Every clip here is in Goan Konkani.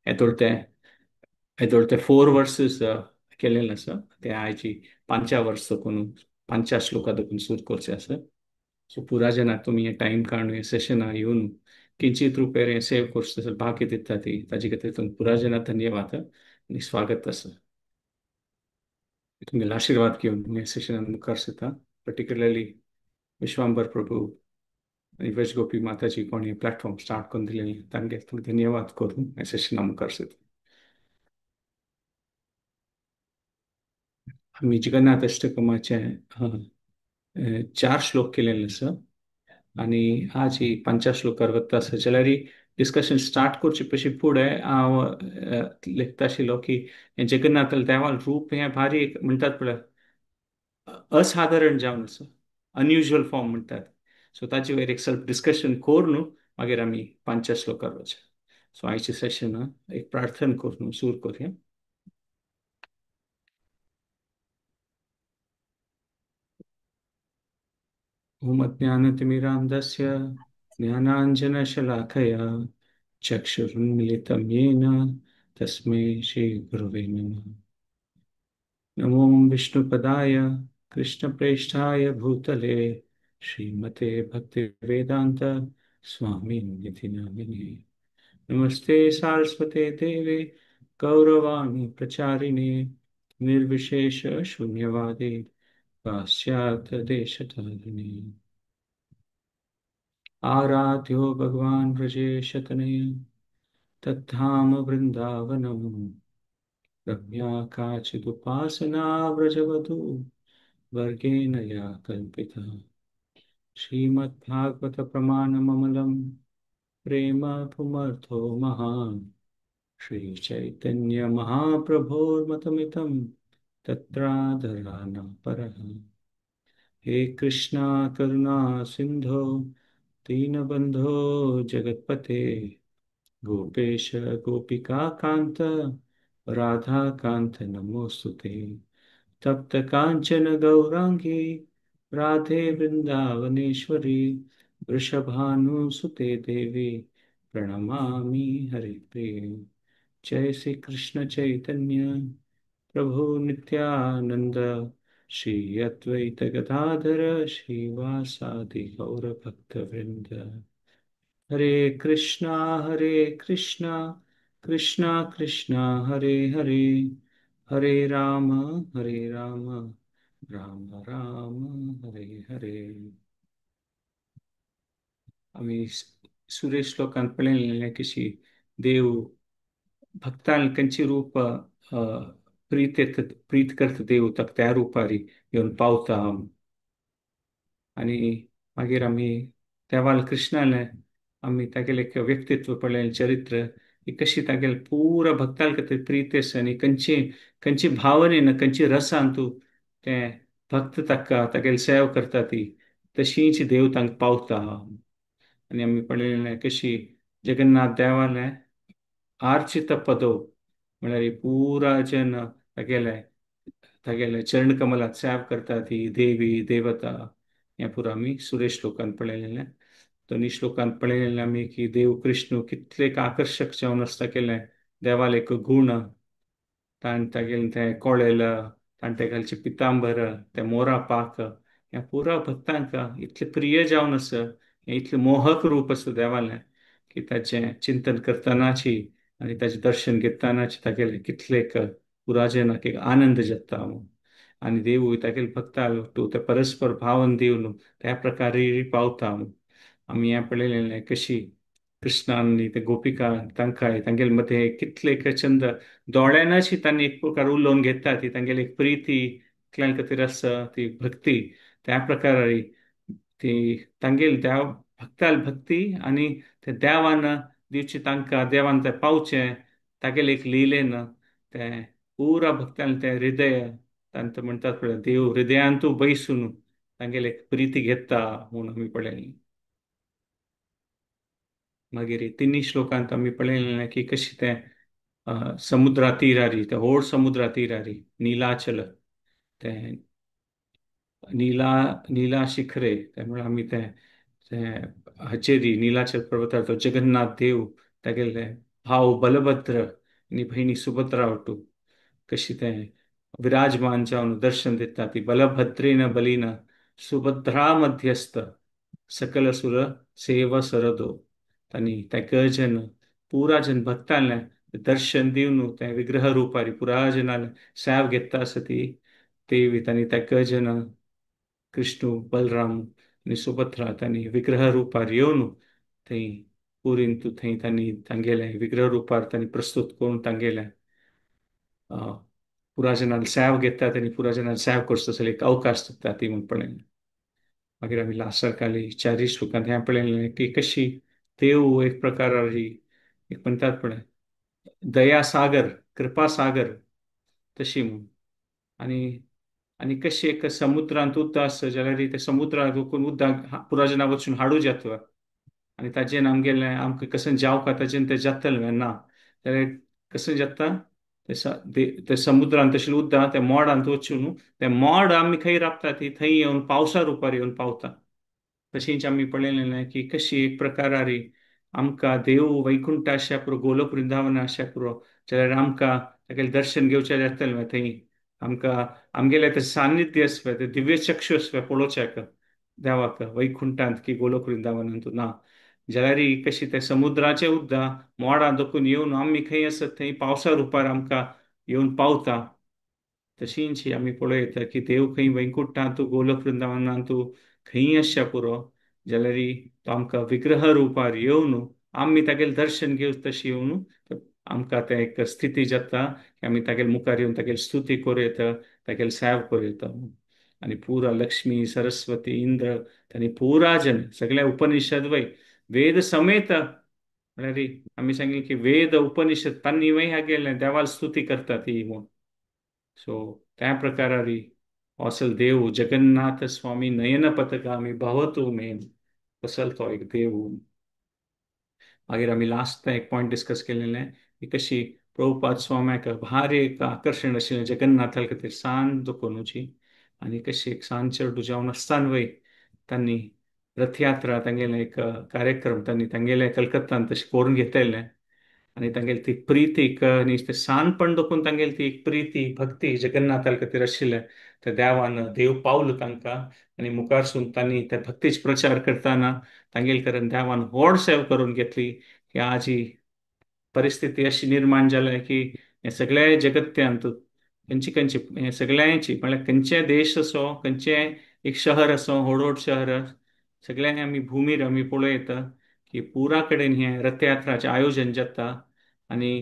येदोळ ते येदोळ ते 4 वर्सेस केलेले आसा ते आयची 5 वर्स देखून 5 श्लोका देखून सुरू करचे आसा. सो पुरा जनाक तुमी हे टायम काडून हे सेशना येवन किंचित रुपेर हे सेव करचे तशें बाकी दिता ती ताजे खातीर तुमकां पुरा जनाक धन्यवाद आनी स्वागत आसा. तुमगेले आशिर्वाद घेवन हे सेशनान मुखार सरता. पर्टिक्युलरली विश्वांबर प्रभू आनी वैजगोपी माताजी कोण हे प्लॅटफॉर्म स्टार्ट करून दिलेले तांगे तुमकां धन्यवाद करून हे सेशना मुखार सरता. आमी जगन्नाथ अष्टकमाचे 4 श्लोक केलेले आसा आनी आज ही 5 श्लोकार वता आसा. जाल्यार डिस्कशन स्टार्ट करचे पयलीं फुडें हांव लेखता आशिल्लो की हें जगन्नाथ देवाल रूप हें भारी एक म्हणटात पळय असाधारण जावन आसा, अनयुज्युअल फॉर्म म्हणटात. सो ताजे वयर एक सेल्फ डिस्कशन करून मागीर आमी 5 श्लोकार वचया. सो आयचें सेशन एक प्रार्थना करून सुरू करुया. ओम अज्ञानतिमिरान्धस्य ज्ञानाञ्जनशलाकया चक्षुरुन्मीलितं येन तस्मै श्रीगुरवे नमः. नमो विष्णुपदाय कृष्णप्रेष्ठाय भूतले श्रीमते भक्तिवेदांत स्वामिनिति नामिने. नमस्ते सारस्वते देवे गौरवाणी प्रचारिणे निर्विशेष शून्यवादी पाश्चात्य देशतारिणे. आराध्यो भगवान व्रजेशतनय तद्धाम वृंदावनम रम्या काचिदुपासना व्रजवधू वर्गेण या कल्पिता. श्रीमद्भागवत प्रमाणममलं प्रेम पुमर्थो महान श्री चैतन्य महाप्रभोर्मतमितं तत्राधरान परः. हे कृष्णा करुणा सिंधो दीनबंधो जगत्पते गोपेश गोपिका कांत राधा कांत नमोस्तुते. तप्त कांचन गौरांगी राधे वृंदावनेश्वरी वृषभानुसुते देवी प्रणमामि हरिप्रिये. जय श्री कृष्ण चैतन्य प्रभु नित्यानंद श्री अद्वैत गदाधर श्रीवासादि गौर भक्तवृंद. हरे कृष्णा कृष्णा कृष्णा हरे हरे, हरे राम राम राम हरे हरे. आमी सुरेश श्लोकांत पळयलें कशी देव भक्तांक खंयची रूप प्रीत प्रीत करता देव ताका त्या रुपारी येवन पावता. आनी मागीर आमी देवाल कृष्णालें आमी तागेलें एक व्यक्तित्व पळयलें, चरित्र ही कशी तागेलें पुरा भक्तां खातीर प्रीत आसा आनी खंयची खंयची भावनेन खंयची रसान तूं तें भक्त ताका तागेली सेवा करता ती तशीच देव तांकां पावता. आनी आमी पळयलें कशी जगन्नाथ देवालें आर्चित पदो म्हळ्यार पुरा जन तागेले तागेले चरण कमलात सेवा करता ती देवी देवता हें पुरा आमी सुरेश श्लोकान पळयलें. दोनी श्लोकान पळयलें आमी की देव कृष्ण कितले आकर्शक जावन आसता केलें देवाले एक गूण ताणें तागेलें तें कोळेल ताणें तें घालचें पितांबर तें मोरा पाक ह्या पुरा भक्तांक इतलें प्रिय जावन आसा, हें इतलें मोहक रूप आसा देवालें की ताचें चिंतन करतनाची आनी ताचें दर्शन घेतनाची तागेलें कितलें एक पुराजनाक एक आनंद जाता. आनी देवूय तागेले भक्तां तूं ते परस्पर भावन दिवन त्या प्रकारे पावता. आमी हें पळयलें कशी कृष्णान ते गोपिका तांकां तांगेले मदें कितले चंद दोळ्यानशी तांणी एक प्रकार उलोवन घेता ती तांगेली एक प्रिती एकल्यान खातीर आसा ती भक्ती त्या प्रकारे ती तांगेली देव भक्ताल भक्ती आनी ते देवान दिवची तांकां देवान तें पावचें तागेलें एक लिलेन तें पुरा भक्तान तें हृदय तांकां म्हणटात पळय देव हृदयांतू बैसून तांगेली एक प्रिती घेता म्हूण आमी पळयलें. मागीर तिन्ही श्लोकांत आमी पळयलें की कशी तें समुद्रा तिरारी तें व्हड समुद्रा तिरारी नीलाचल तें नीला नीला शिखरे तें म्हळ्यार आमी तें तें हाचेरी नीलाचल पर्वतार तो जगन्नाथ देव तागेले भाव बलभद्र आनी भयणी सुभद्रा वटू कशी तें विराजमान जावन दर्शन दिता ती बलभद्रेन बलीन सुभद्रा मध्यस्थ सकल सुर सेवा सरदो. तांणी त्या गजन पुरा जन भक्तांले दर्शन दिवन त्या विग्रह रुपारी पुरा जनाले सेव घेता आसा ती देवी. तांणी त्या गजन कृष्णू बलराम आनी सुभद्रा तांणी विग्रह रुपार येवन थंय पुरींत थंय तांणी तांगेले विग्रह रुपार तांणी प्रस्तुत करून तांगेले पुरा जनान सेव घेतात आनी पुरा जनान सेव करचो तसो एक अवकाश दिता ती म्हूण पळयलें. मागीर आमी लास्ट खाली चारी श्लोकांत हें पळयलें की कशी देव एक प्रकाराची एक म्हणटात पळय दया सागर कृपा सागर तशी म्हूण. आनी आनी कशी एक समुद्रांत उदक आसता जाल्यार त्या समुद्रांत वचून उदक पुरा जना वचून हाडू जाता आनी ताजेन आमगेलें आमकां कशें जावका ताजेन तें जातलें ना जाल्यार कशें जाता ते समुद्रांत तशें उदक त्या मोडांत वचून ते मोड आमी खंय राबता ती थंय येवन पावसा रुपार येवन पावता. तशेंच आमी पळयलें की कशी एक प्रकारारी आमकां देव वैकुंठ आशा पुरो गोलोक वृंदावन आशा पुरो जाल्यार आमकां तागेलें दर्शन घेवचें जातलें थंय आमकां आमगेलें तें सान्निध्य आसपय तें दिव्य चक्षु आसपय पळोवच्याक देवाक वैकुंठांत की गोलोक वृंदावनांत ना जाल्यार कशी ते समुद्राचें उदक मोडां दोखून येवन आमी खंय आसत थंय पावसा रुपार आमकां येवन पावता. तशींच आमी पळयता की देव खंय वैकुंठांत गोलोक वृंदावनांत खंय आसच्या पुरो जाल्यार तो आमकां विग्रह रुपार येवन आमी तागेलें दर्शन घेवन तशें येवन आमकां तें एक स्थिती जाता की आमी तागेले मुखार येवन तागेली स्तुती करूं येता तागेली सेवा करूं येता. आनी पुरा लक्ष्मी सरस्वती इंद्र आनी पुरा जन सगळे उपनिषद वय वेद समेत म्हळ्यार आमी सांगली की वेद उपनिषद तांणी वय ह्या गेले देवाल स्तुती करता ती म्हूण. सो त्या प्रकारारी असल देव जगन्नाथ स्वामी नयन पथगामी भवतु मेन असल तो एक देव. मागीर आमी लास्ट एक पॉयंट डिस्कस केलेलें की कशी प्रभुपाद स्वाम्याक भारी एक आकर्शण आशिल्लें जगन्नाथा खातीर सान दुकोनुची आनी कशी एक सान चेडूं जावन आसतना वय तांणी रथयात्रा तांगेलें एक कार्यक्रम तांणी तांगेलें कलकत्तान तशें करून घेतलें आनी तांगेली ती प्रितीक आनी तें सानपण दोखून तांगेली ती एक प्रिती भक्ती जगन्नाथा खातीर आशिल्लें त्या देवान देव पावलो तांकां आनी मुखारसून तांणी त्या भक्तीच प्रचार करतना तांगेले करून देवान व्हड सेवा करून घेतली की आज ही परिस्थिती अशी निर्माण जाल्या की हें सगळें जगत्यांत खंयची खंयची हें सगळ्यांची म्हळ्यार खंयचे देश असो खंयचें एक शहर असो व्हड व्हड शहर सगळ्यांनी आमी भुमीर आमी पळयता की पुरा कडेन हें रथयात्राचें आयोजन जाता आनी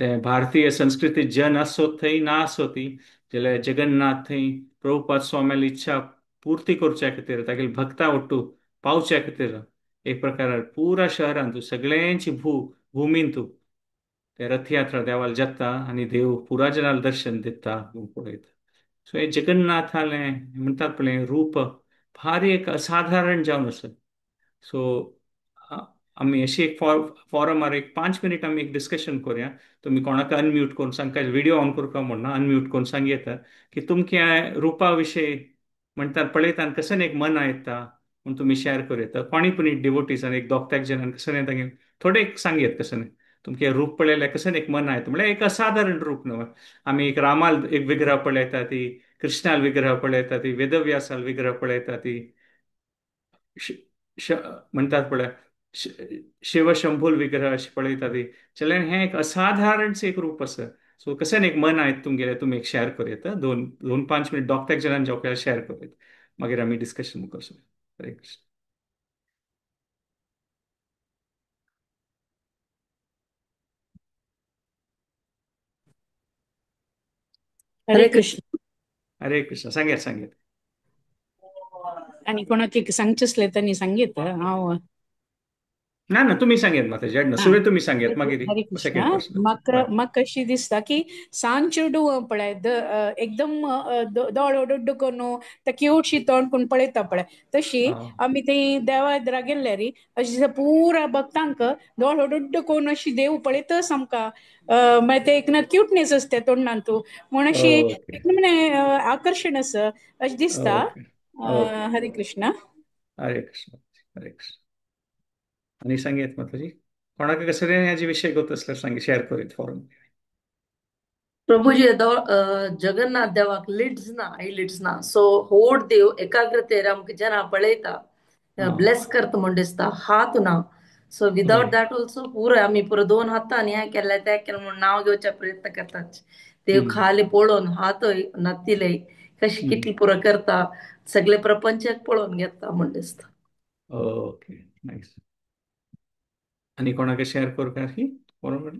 ते भारतीय संस्कृती जन आसो थंय ना आसो ती जाल्यार जगन्नाथ थंय प्रभुपाद स्वाम्याली इच्छा पुर्ती करच्या खातीर तागेले भक्ता ಒಟ್ಟು पावच्या खातीर एक प्रकार पुरा शहरांत सगळ्यांची भुमींत ते रथयात्रा देवाल जाता आनी देव पुरा जनाल दर्शन दिता पळयता. सो हे जगन्नाथालें म्हणटात पळय रूप भारी एक असाधारण जावन आसा. सो आमी अशी एक फॉरमार एक 5 मिनीट आमी एक डिस्कशन करुया. तुमी कोणाक अनम्यूट करून सांगता व्हिडिओ ऑन करपा म्हणना अनम्यूट करून सांग येता की तुमच्या रुपा विशयी म्हणटात पळयता कशें एक मन येता म्हूण तुमी शेअर करूं येता. कोणी पण डिवोटीसान एक दोग तेग जाणान कशें तांगे थोडे एक सांगयत कशें तुमचें रूप पळयल्यार कशें एक मन येता म्हळ्यार एक असाधारण रूप न्हू. आमी एक रामाल एक विग्रह पळयता ती कृष्णाल विग्रह पळयता ती वेदव्यासाल विग्रह पळयता ती म्हणटात पळय शिवशंभूल विग्रह अशें पळयता ती जाल्यार हें एक असाधारण एक रूप आसा. सो कशें एक मन आयत तुमगेलें तुमी एक शेअर करूं येता दोन दोन 5 मिनीट दोग तेग जाणान जेवपाक शेअर करूं येता मागीर आमी डिस्कशन मुखार सरया. हरे कृष्ण. हरे कृष्ण. हरे कृष्ण. सांगयात सांगयात. आनी कोणाक एक सांगचें आसलें तांणी सांगयत हांव ना ना तुमी सांगयात माता जेड सुरे तुमी सांगयात मागीर हरे कृष्ण. म्हाका म्हाका अशी दिसता की सान चेडूं पळय एकदम दोळो डड्डो करून त्या क्यूटशी तोंड करून पळयता पळय तशी आमी थंय देवा एदरा गेल्ले री अशी पुरा भक्तांक दोळो डड्डो करून अशी देव पळयतच आमकां मागीर ते एक ना क्युटनेस आसता तोंडांतू म्हूण अशी एक म्हणे आकर्शण आसा अशें दिसता. हरे कृष्ण. हरे कृष्ण. हरे कृष्ण. आनी सांगयात माताजी. कोणाक कसले हेजे विशय गोत आसल्यार सांग, शेअर करीत फॉरन. प्रभुजी जगन्नाथ देवाक लिड्स ना, I Leeds ना, सो होड देव एकाग्रतेर आमकां जना पळयता, ब्लेस करता म्हण दिसता, हात ना. सो विदाउट that also पुरो आमी पुरो दोन हातान हें केलें तें केलें म्हूण नांव घेवच्या प्रयत्न करतात. देव खाली पळोवन हातय नातिले कशी कितली पुरो करता, सगळे प्रपंचाक पळोवन घेता म्हण दिसता. Okay, nice. आनी कोणाक शेअर करपाक ही बरोबर?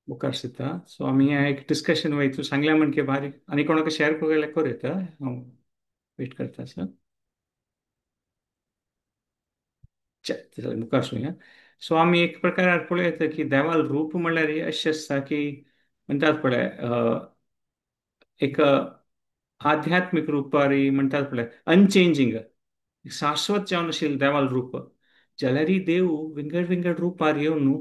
मुखार दिता. सो आमी एक डिस्कशन वयतू सांगल्या म्हणके बारीक आनी कोणाक शेअर करूं करूं येता, हांव वेट करता सर. मुखार सुया. सो आमी एक प्रकार पळयता की देवाल रूप म्हणल्यार अशें आसता की म्हणटात पळय एक आध्यात्मीक रुपारी म्हणटात पळय अनचेंजींग शाश्वत जावन आशिल्लें देवाल रूप. जाल्यार देव विंगड विंगड रुपार येवन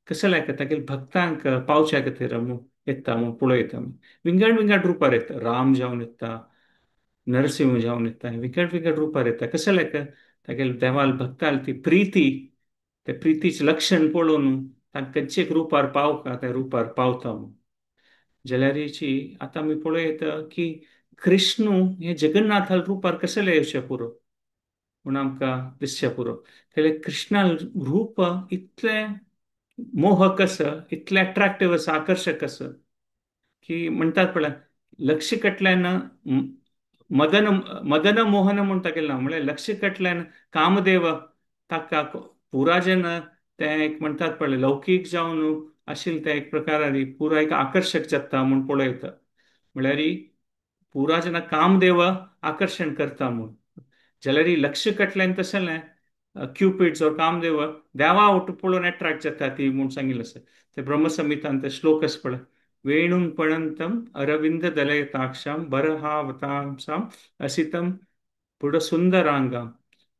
कसो लायता तागेले भक्तांक पावच्या खातीर येता म्हूण पळयता. विंगड विंगड रुपार येता, राम जावन येता, नरसिंह जावन येता, विंगड विंगड रुपार येता. कसो लायता तागेले देवाल भक्ताल ती प्रिती, ते प्रितीचें लक्षण पळोवन तांकां खंयचे एक रुपार पावता त्या रुपार पावता म्हूण. जाल्यारीची आतां आमी पळयता की कृष्णू हे जगन्नाथाल रुपार कशें येवचें पुरो म्हूण आमकां दिसचें पुरो. जाल्यार कृष्णा रूप इतलें मोहक आसा, इतलें अट्रॅक्टिव्ह आसा, आकर्शक आसा की म्हणटात पळय लक्ष कटल्यान मदन मदन मोहन म्हूण तागेलें नांव, म्हळ्यार लक्ष कटल्यान कामदेव ताका पुरा जेन्ना तें एक म्हणटात पळय लौकीक जावन आशिल्लें तें एक प्रकारान पुरा एक आकर्शक जाता म्हूण पळयता. म्हळ्यार पुरा जेन्ना कामदेव आकर्शण करता म्हूण. जाल्यार लक्ष कटल्यान तशें क्युपिड्स और कामदेव देवा ओटू पळोवन एट्रॅक्ट जाता ती म्हूण सांगिल्लें आसा. ते ब्रह्मसंहितान ते श्लोक आसा पळय, वेणुं पणंतम अरविंद दलयताक्षाम बरहावतांसाम असितम पुडसुंदरांगाम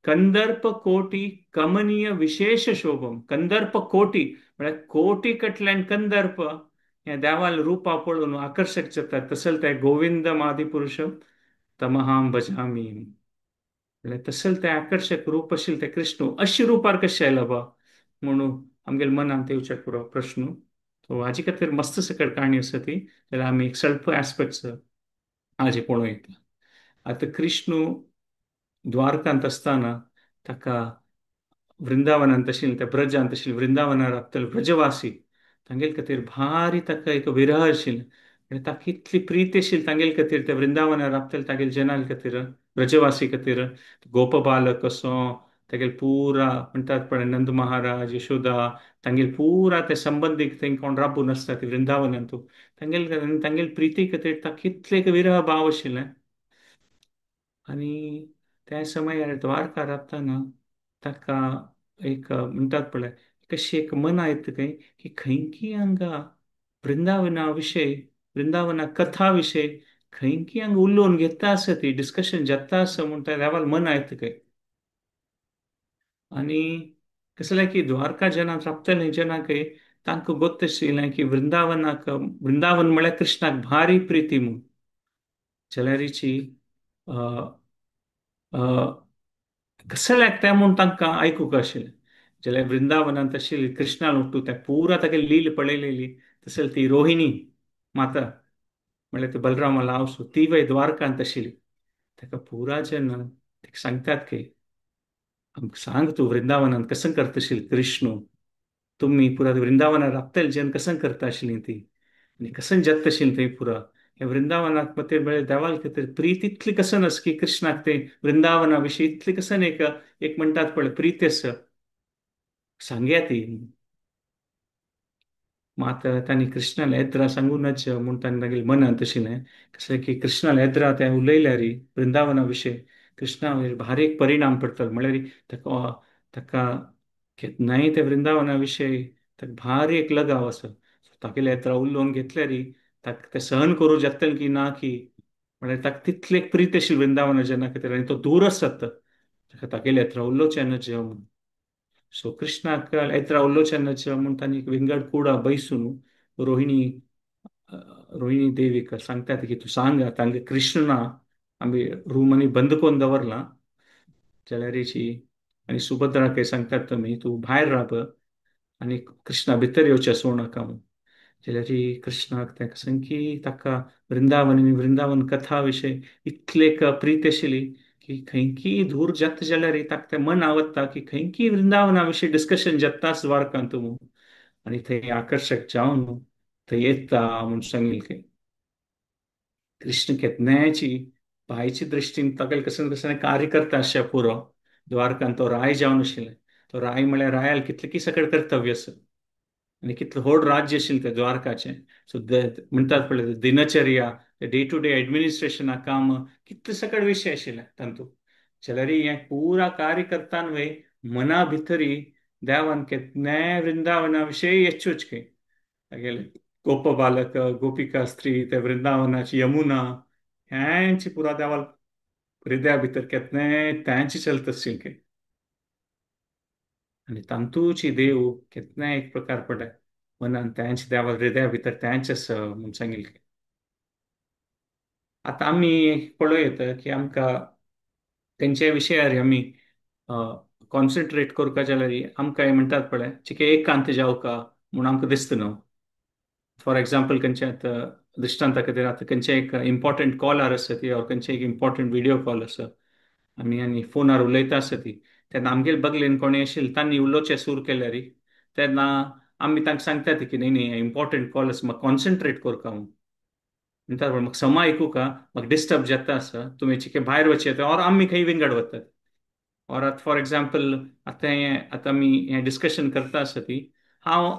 कंदर्प कोटी कमनीय विशेष शोभम. कंदर्प कोटी म्हळ्यार कोटी कटल्यान कंदर्प हें देवाल रुपा पळोवन आकर्शक जाता. तशें तें गोविंद मादिपुरुषम तमहाम भजामी म्हळ्यार तशें तें आकर्शक रूप आशिल्लें तें कृष्ण अशी रुपार कशें आयलां बा म्हणून आमगेल्या मनांत येवचें पुरो प्रश्न. सो हाजे खातीर मस्त सकट काणी आसा ती, जाल्यार आमी एक स्वल्प एस्पेक्ट्स हाजे पळोवं येता. आतां कृष्ण द्वारकांत आसतना ताका वृंदावनांत आशिल्लें त्या ब्रजांत आशिल्लें वृंदावनार रावतले ब्रजवासी तांगेले खातीर भारी ताका एक विरह आशिल्लें. आनी ताका इतली प्रीती आशिल्ली तांगेले खातीर त्या वृंदावनार रावतले तागेले जनां खातीर ब्रजवासी खातीर गोपबालक कसो तागेले पुरा म्हणटात पळय नंद महाराज यशोदा तांगेले पुरा ते संबंदीक थंय कोण राबून आसता ती वृंदावनांत तांगेले तांगेले प्रिती खातीर ताका इतलें एक विरह भाव आशिल्लें. आनी त्या समयार द्वारका रावतना ताका एक म्हणटात पळय कशी एक मना येता खंय की खंयकी हांगा वृंदावना विशय वृंदावना कथा विशय खंयकी हांगा उलोवन घेता आसा ती डिस्कशन जाता आसा म्हूण त्या देवाल मना येता खंय. आनी कसलें की द्वारका जेन्ना रावतले जेन्ना खंय तांकां गोत्त आशिल्लें की वृंदावनाक वृंदावन म्हळ्यार कृष्णाक भारी प्रिती म्हूण. जाल्यारीची कसलें तें म्हूण तांकां आयकूंक आशिल्लें. जाल्यार वृंदावनांत आशिल्ली कृष्णान उठू तें पुरा तागे लील पळयलेली तशें ती रोहिणी माता म्हळ्यार ती बलरामाला आवसू ती वय द्वारकांत आशिल्ली. ताका पुरा जेन्ना ताका सांगतात की आमकां सांग तूं वृंदावनांत कसं करता आशिल्ली कृष्ण, तुमी पुरा वृंदावनात रावतले जेन्ना कसं करता आशिल्ली ती आनी कसं जाता आशिल्ली थंय पुरा ह्या वृंदावनाक मग ते म्हळ्यार देवाल खातीर प्रीत इतली कसन आसा की कृष्णाक ते वृंदावना विशीं इतली कसन एक एक म्हणटात पळय प्रीत आसा सांगया ती. मात तांणी कृष्णाला येद्रा सांगू नज म्हूण तांणी तागेले मनांत आशिल्लें कसलें की कृष्णाला येद्रा तें उलयल्यार वृंदावना विशय कृष्णा वयर भारी एक परिणाम पडटलो म्हळ्यार ताका ताका केन्नाय ते वृंदावना विशय ताका भारी एक लगाव आसा. तागेले येद्रा उलोवन घेतल्यार ताका तें सहन करूं जातलें की ना की म्हळ्यार ताका तितले एक प्रीत आशिल्ली वृंदावना जना खातीर आनी तो दूर आसत ताका तागेले येत्रा उलोवचें नज म्हूण. सो कृष्णाक येत्रा उलोवचें नज म्हूण तांणी विंगड कुडा बैसून रोहिणी रोहिणी देवीक सांगतात की तूं सांग तांगे कृष्णा आमी रूमांनी बंद करून दवरला जाल्यार आनी सुभद्राक सांगतात तुमी तूं भायर राब आनी कृष्णा भितर येवचें सोड नाका म्हूण. जाल्यार कृष्णाक ताका सांग की ताका वृंदावन आनी वृंदावन कथा विशय इतले एक प्रीत आशिल्ली की खंयकी दूर जाता जाल्यार ताका तें मन आवडटा की खंयकी वृंदावना विशीं डिस्कशन जाताच द्वारकांत म्हूण आनी थंय आकर्शक जावन थंय येता म्हूण सांगिल्लें की कृष्ण केन्नायची बायची दृश्टीन ताका कसं कसं कार्य करता अशें पुरो द्वारकान तो राय जावन आशिल्लें. तो राय म्हळ्यार रायाल कितलें की सकळ कर्तव्य आसा आनी कितलें व्हड राज्य आशिल्लें तें द्वारकाचें. सो म्हणटात पळय दिनचर्या, डे टू डे एडमिनिस्ट्रेशना काम कितले सकळ विशय आशिल्ले तातूंत. जाल्यार हें पुरा कार्य करता न्हय मना भितरी देवान केन्नाय वृंदावना विशय येचूच खंय तागेले गोप बालक गोपिका स्त्री ते वृंदावनाची यमुना ह्यांची पुरा देवाल हृदया भितर केन्नाय त्यांची चलत आशिल्ली खंय. आनी तांतूची देव केन्नाय एक प्रकार पडले मनान त्यांची देवाल हृदया भितर त्यांचे आसा म्हूण सांगिल्लें. आतां आमी पळोवं येता की आमकां तेंच्या विशयार आमी कॉन्सन्ट्रेट करपा जाल्यार आमकां म्हणटात पळय चिके एकांत जावका म्हूण आमकां दिसता न्हू. फॉर एग्जाम्पल खंयच्या आतां दृश्टांता खातीर आतां खंयचे एक इम्पॉर्टंट कॉलार आसा ती ऑर खंयचे एक इम्पॉर्टंट विडियो कॉल आसा आमी आनी फोनार उलयता आसा ती तेन्ना आमगेले बगलेन कोणी आशिल्ले तांणी उलोवचें सुरू केल्यार तेन्ना आमी तांकां सांगतात की न्ही न्ही इम्पॉर्टंट कॉल आसा म्हाका कॉन्सन्ट्रेट करका म्हूण म्हणटात. म्हाका समा आयकूका म्हाका डिस्टर्ब जाता आसा तुमी चिके भायर वचचें ऑर आमी खंय विंगड वतात. ऑर आतां फॉर एग्जाम्पल आतां हें आतां आमी हें डिस्कशन करता आसा ती हांव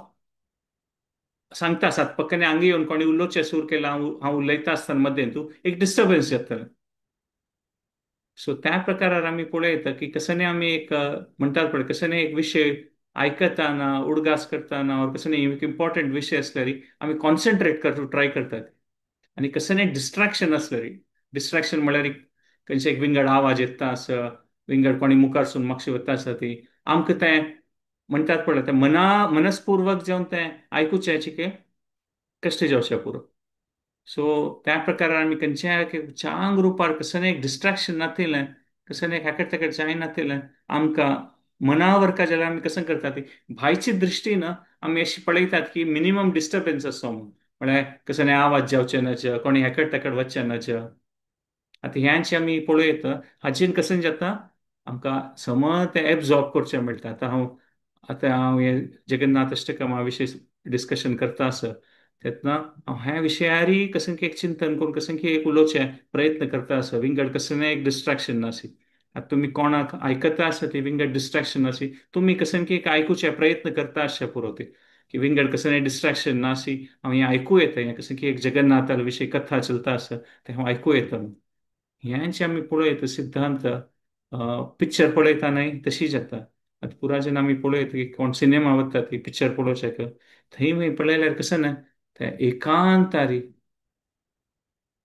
सांगता आसात पक्कने हांगा येवन कोणी उलोवचें सुरू केलां हांव उलयता आसतना मदें तूं एक डिस्टर्बन्स जातलें. सो त्या प्रकारार आमी पळयता की कसने आमी एक म्हणटात पळय कसने एक विशय आयकताना उडगास करतना ऑर कसने एक इम्पॉर्टंट विशय आसल्यार आमी कॉन्सन्ट्रेट करता ट्राय करतात. आनी कसने डिस्ट्रॅक्शन आसल्यार डिस्ट्रॅक्शन म्हळ्यार खंयचे एक विंगड आवाज येता आसा विंगड कोणी मुखारसून मागशी वता आसा ती आमकां तें म्हणटात पळय तें मना मनस्पूर्वक जावन तें आयकुचें चिके कश्ट जावचें पुरो. सो त्या प्रकारान आमी खंयच्याय चांग रुपार कसलें एक डिस्ट्रॅक्शन नातिल्लें कसलें एक हेकट तेकट जायनातिल्लें आमकां मनावर का जाल्यार आमी कसं करतात ती भायची दृश्टीन आमी अशी पळयतात की मिनिमम डिस्टर्बन्स आसो म्हूण म्हळ्यार कसलें आवाज जावचें नज कोणी हेकट तेकट वचचें नज. आतां ह्यांचे आमी पळयत हाजेन कशें जाता आमकां समज तें एब्जॉर्ब करचें मेळटा. आतां हांव हें जगन्नाथ अष्टकमा विशय डिस्कशन करता आसा तेन्ना हांव ह्या विशयारय कसं की एक चिंतन करून कसं की एक उलोवचें प्रयत्न करता आसा विंगड कसलें एक डिस्ट्रॅक्शन नासी. आतां तुमी कोणाक आयकता आसा ती विंगड डिस्ट्रॅक्शन नासी तुमी कसं की एक आयकुचे प्रयत्न करता आसचे पुरो ते की विंगड कसलें डिस्ट्रॅक्शन नासी हांव हें आयकूं येता हें कसं की एक जगन्नाथा विशय कथा चलता आसा तें हांव आयकूं येता म्हूण. ह्यांचे आमी पळयत सिद्धांत पिक्चर पळयता न्हय तशी जाता. आतां पुरा जेन्ना आमी पळयता की कोण सिनेमा वता ती पिक्चर पळोवच्याक थंय मागीर पळयल्यार कशें ना ते एकांतारी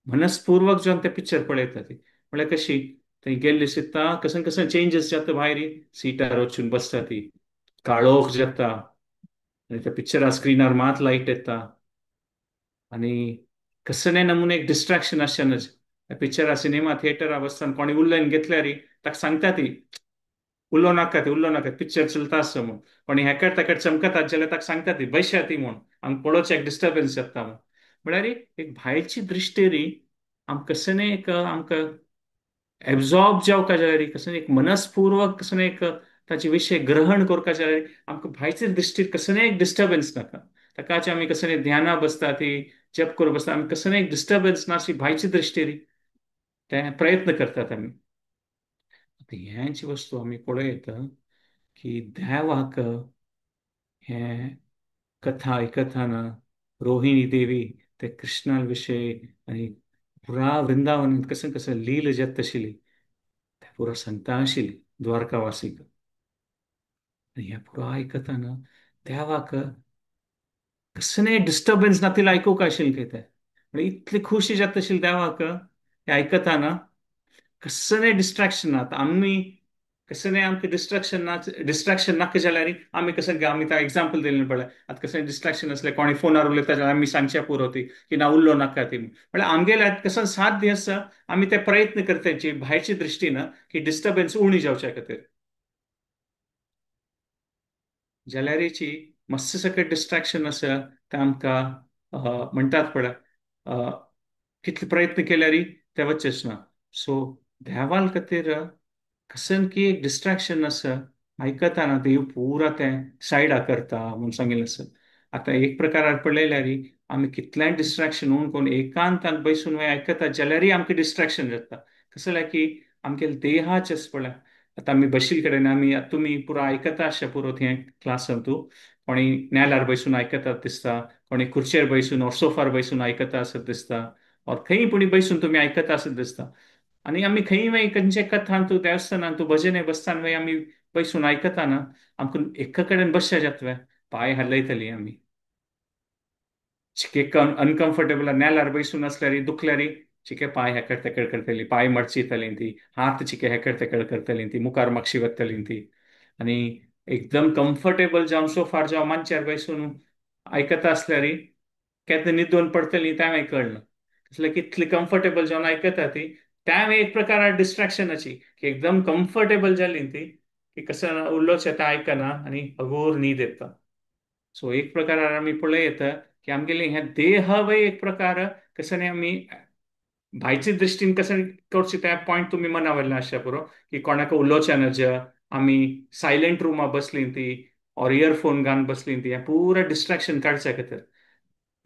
मनस्पूर्वक जावन ते पिक्चर पळयता ती म्हळ्यार कशी थंय गेल्ली दिसता कसं कसं चेंजीस जाता भायर सिटार वचून बसता ती काळोख जाता आनी त्या पिक्चरा स्क्रिनार मात लायट येता आनी कसले नमुने एक डिस्ट्रॅक्शन आसचें नज. पिक्चरा सिनेमा थिएटरा बसतना कोणी उलोवन घेतल्यार ताका सांगता ती उलोवं नाका ती उलोवं नाका पिक्चर चलता आसा म्हूण. कोणी हेकट तेकट चमकतात जाल्यार ताका सांगता ती बसया ती म्हूण आमकां पळोवचें एक डिस्टर्बन्स जाता म्हूण. म्हळ्यार एक भायची दृश्टी आमकां कसने एक आमकां एब्जॉर्ब जावका जाल्यार कसने एक मनस्पूर्वक कसने एक ताचे विशय ग्रहण करपा जाल्यार आमकां भायचे दृश्टीर कसने एक डिस्टर्बन्स नाका. ताकाच आमी कसने ध्याना बसता ती जप करूं बसता आमी कसने एक डिस्टर्बन्स ना अशी भायची दृश्टीर ते प्रयत्न करतात आमी. आतां ह्यांची वस्तू आमी पळयता की देवाक हें कथा आयकतना रोहिणी देवी ते कृष्णा विशय आनी पुरा वृंदावनांत कसं कसं लील जाता आशिल्ली ते पुरा सांगता आशिल्ली द्वारकावासीक. आनी हें पुरा आयकतना देवाक कसलें डिस्टर्बन्स नातिल्लें आयकूंक आशिल्लें खंय तें म्हळ्यार इतली खुशी जाता आशिल्ली देवाक हे आयकता ना कसलें डिस्ट्रॅक्शन ना. आतां आमी कसलें आमकां डिस्ट्रक्शन ना, डिस्ट्रॅक्शन नाका जाल्यार आमी कसं आमी ताका एग्जाम्पल दिलें पळय. आतां कसलें डिस्ट्रॅक्शन आसलें कोणी फोनार उलयता जाल्यार आमी सांगचें पुरो ती की ना उल्लो नाका ती. म्हळ्यार आमगेल्या कसं साध्य आसा आमी ते प्रयत्न करता भायरची दृश्टीन की डिस्टर्बन्स उणी जावच्या खातीर. जाल्यारीची मस्त सगळें डिस्ट्रॅक्शन आसा तें आमकां म्हणटात पळय कितले प्रयत्न केल्यार ते वचच ना. सो देवाल खातीर कसन की एक डिस्ट्रॅक्शन आसा आयकता ना देव पुरा तें सायडा करता म्हूण सांगिल्लें आसा. आतां एक प्रकारार पळयल्यार आमी कितलेंय डिस्ट्रॅक्शन उण करून एकांतान बसून आयकता जाल्यारय आमकां डिस्ट्रॅक्शन जाता. कसं जाल्यार की आमगे देहाचें पळय आतां आमी बशील कडेन आमी तुमी पुरो आयकता अशें पुरो थंय क्लासान तूं कोणी नेलार बसून आयकतात दिसता, कोणी खुर्चेर बसून ऑर सोफार बसून आयकता आसत दिसता, ऑर खंय पुणी बसून तुमी आयकता आसत दिसता. आनी आमी खंय मागीर खंयच्या कथान तूं देवस्थानान तूं भजने बसतान मागीर आमी बसून आयकता ना आमकां एका कडेन बसच्या जाता पांय हालयतली आमी चिके अनकम्फर्टेबल नेलार बसून आसल्यार दुखल्यार चिके पांय हेकड तेकड करतली, पांय मडचितली ती, हात चिके हेकड तेकड करतली ती, मुखार मागशी वतली ती. आनी एकदम कम्फर्टेबल जावन सोफार जावं मांचार बसून आयकता आसल्यार केन्ना न्हिदोन पडटली तें मागीर कळना. कसलें कितली कम्फर्टेबल जावन आयकता ती त्या एक प्रकार डिस्ट्रॅक्शनाची की एकदम कम्फर्टेबल जाली ती की कसं उलोवचें तें आयकना आनी अगोर न्हीद येता. सो एक प्रकार आमी पळयता की आमगेले हें देह वय एक प्रकार कसं आमी भायचे दृश्टीन कसं करचें त्या पॉयंट तुमी मना वयल्यान आसचें पुरो की कोणाक उलोवचें नज, आमी सायलंट रुमा बसली ती ऑर इयरफोन घालून बसली ती हें पुरा डिस्ट्रॅक्शन काडच्या खातीर.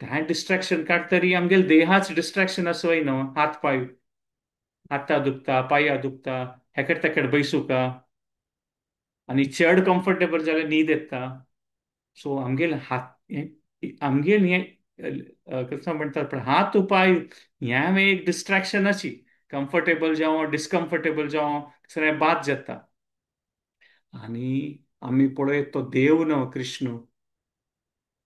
तें डिस्ट्रॅक्शन काडटरी आमगेले देहाच डिस्ट्रॅक्शन आसा वय न्हू, हात पांय हाता दुखता पांया दुखता हेकड तेकड बैसुका आनी चड कम्फर्टेबल जाल्यार न्हीद येता. सो आमगेले हात आमगेल हें कसं म्हणटात पण हात पांय ह्यां एक डिस्ट्रॅक्शनाची कम्फर्टेबल जावं डिस्कम्फर्टेबल जावं सगळें बाद जाता. आनी आमी पळयत तो देव न्हू कृष्ण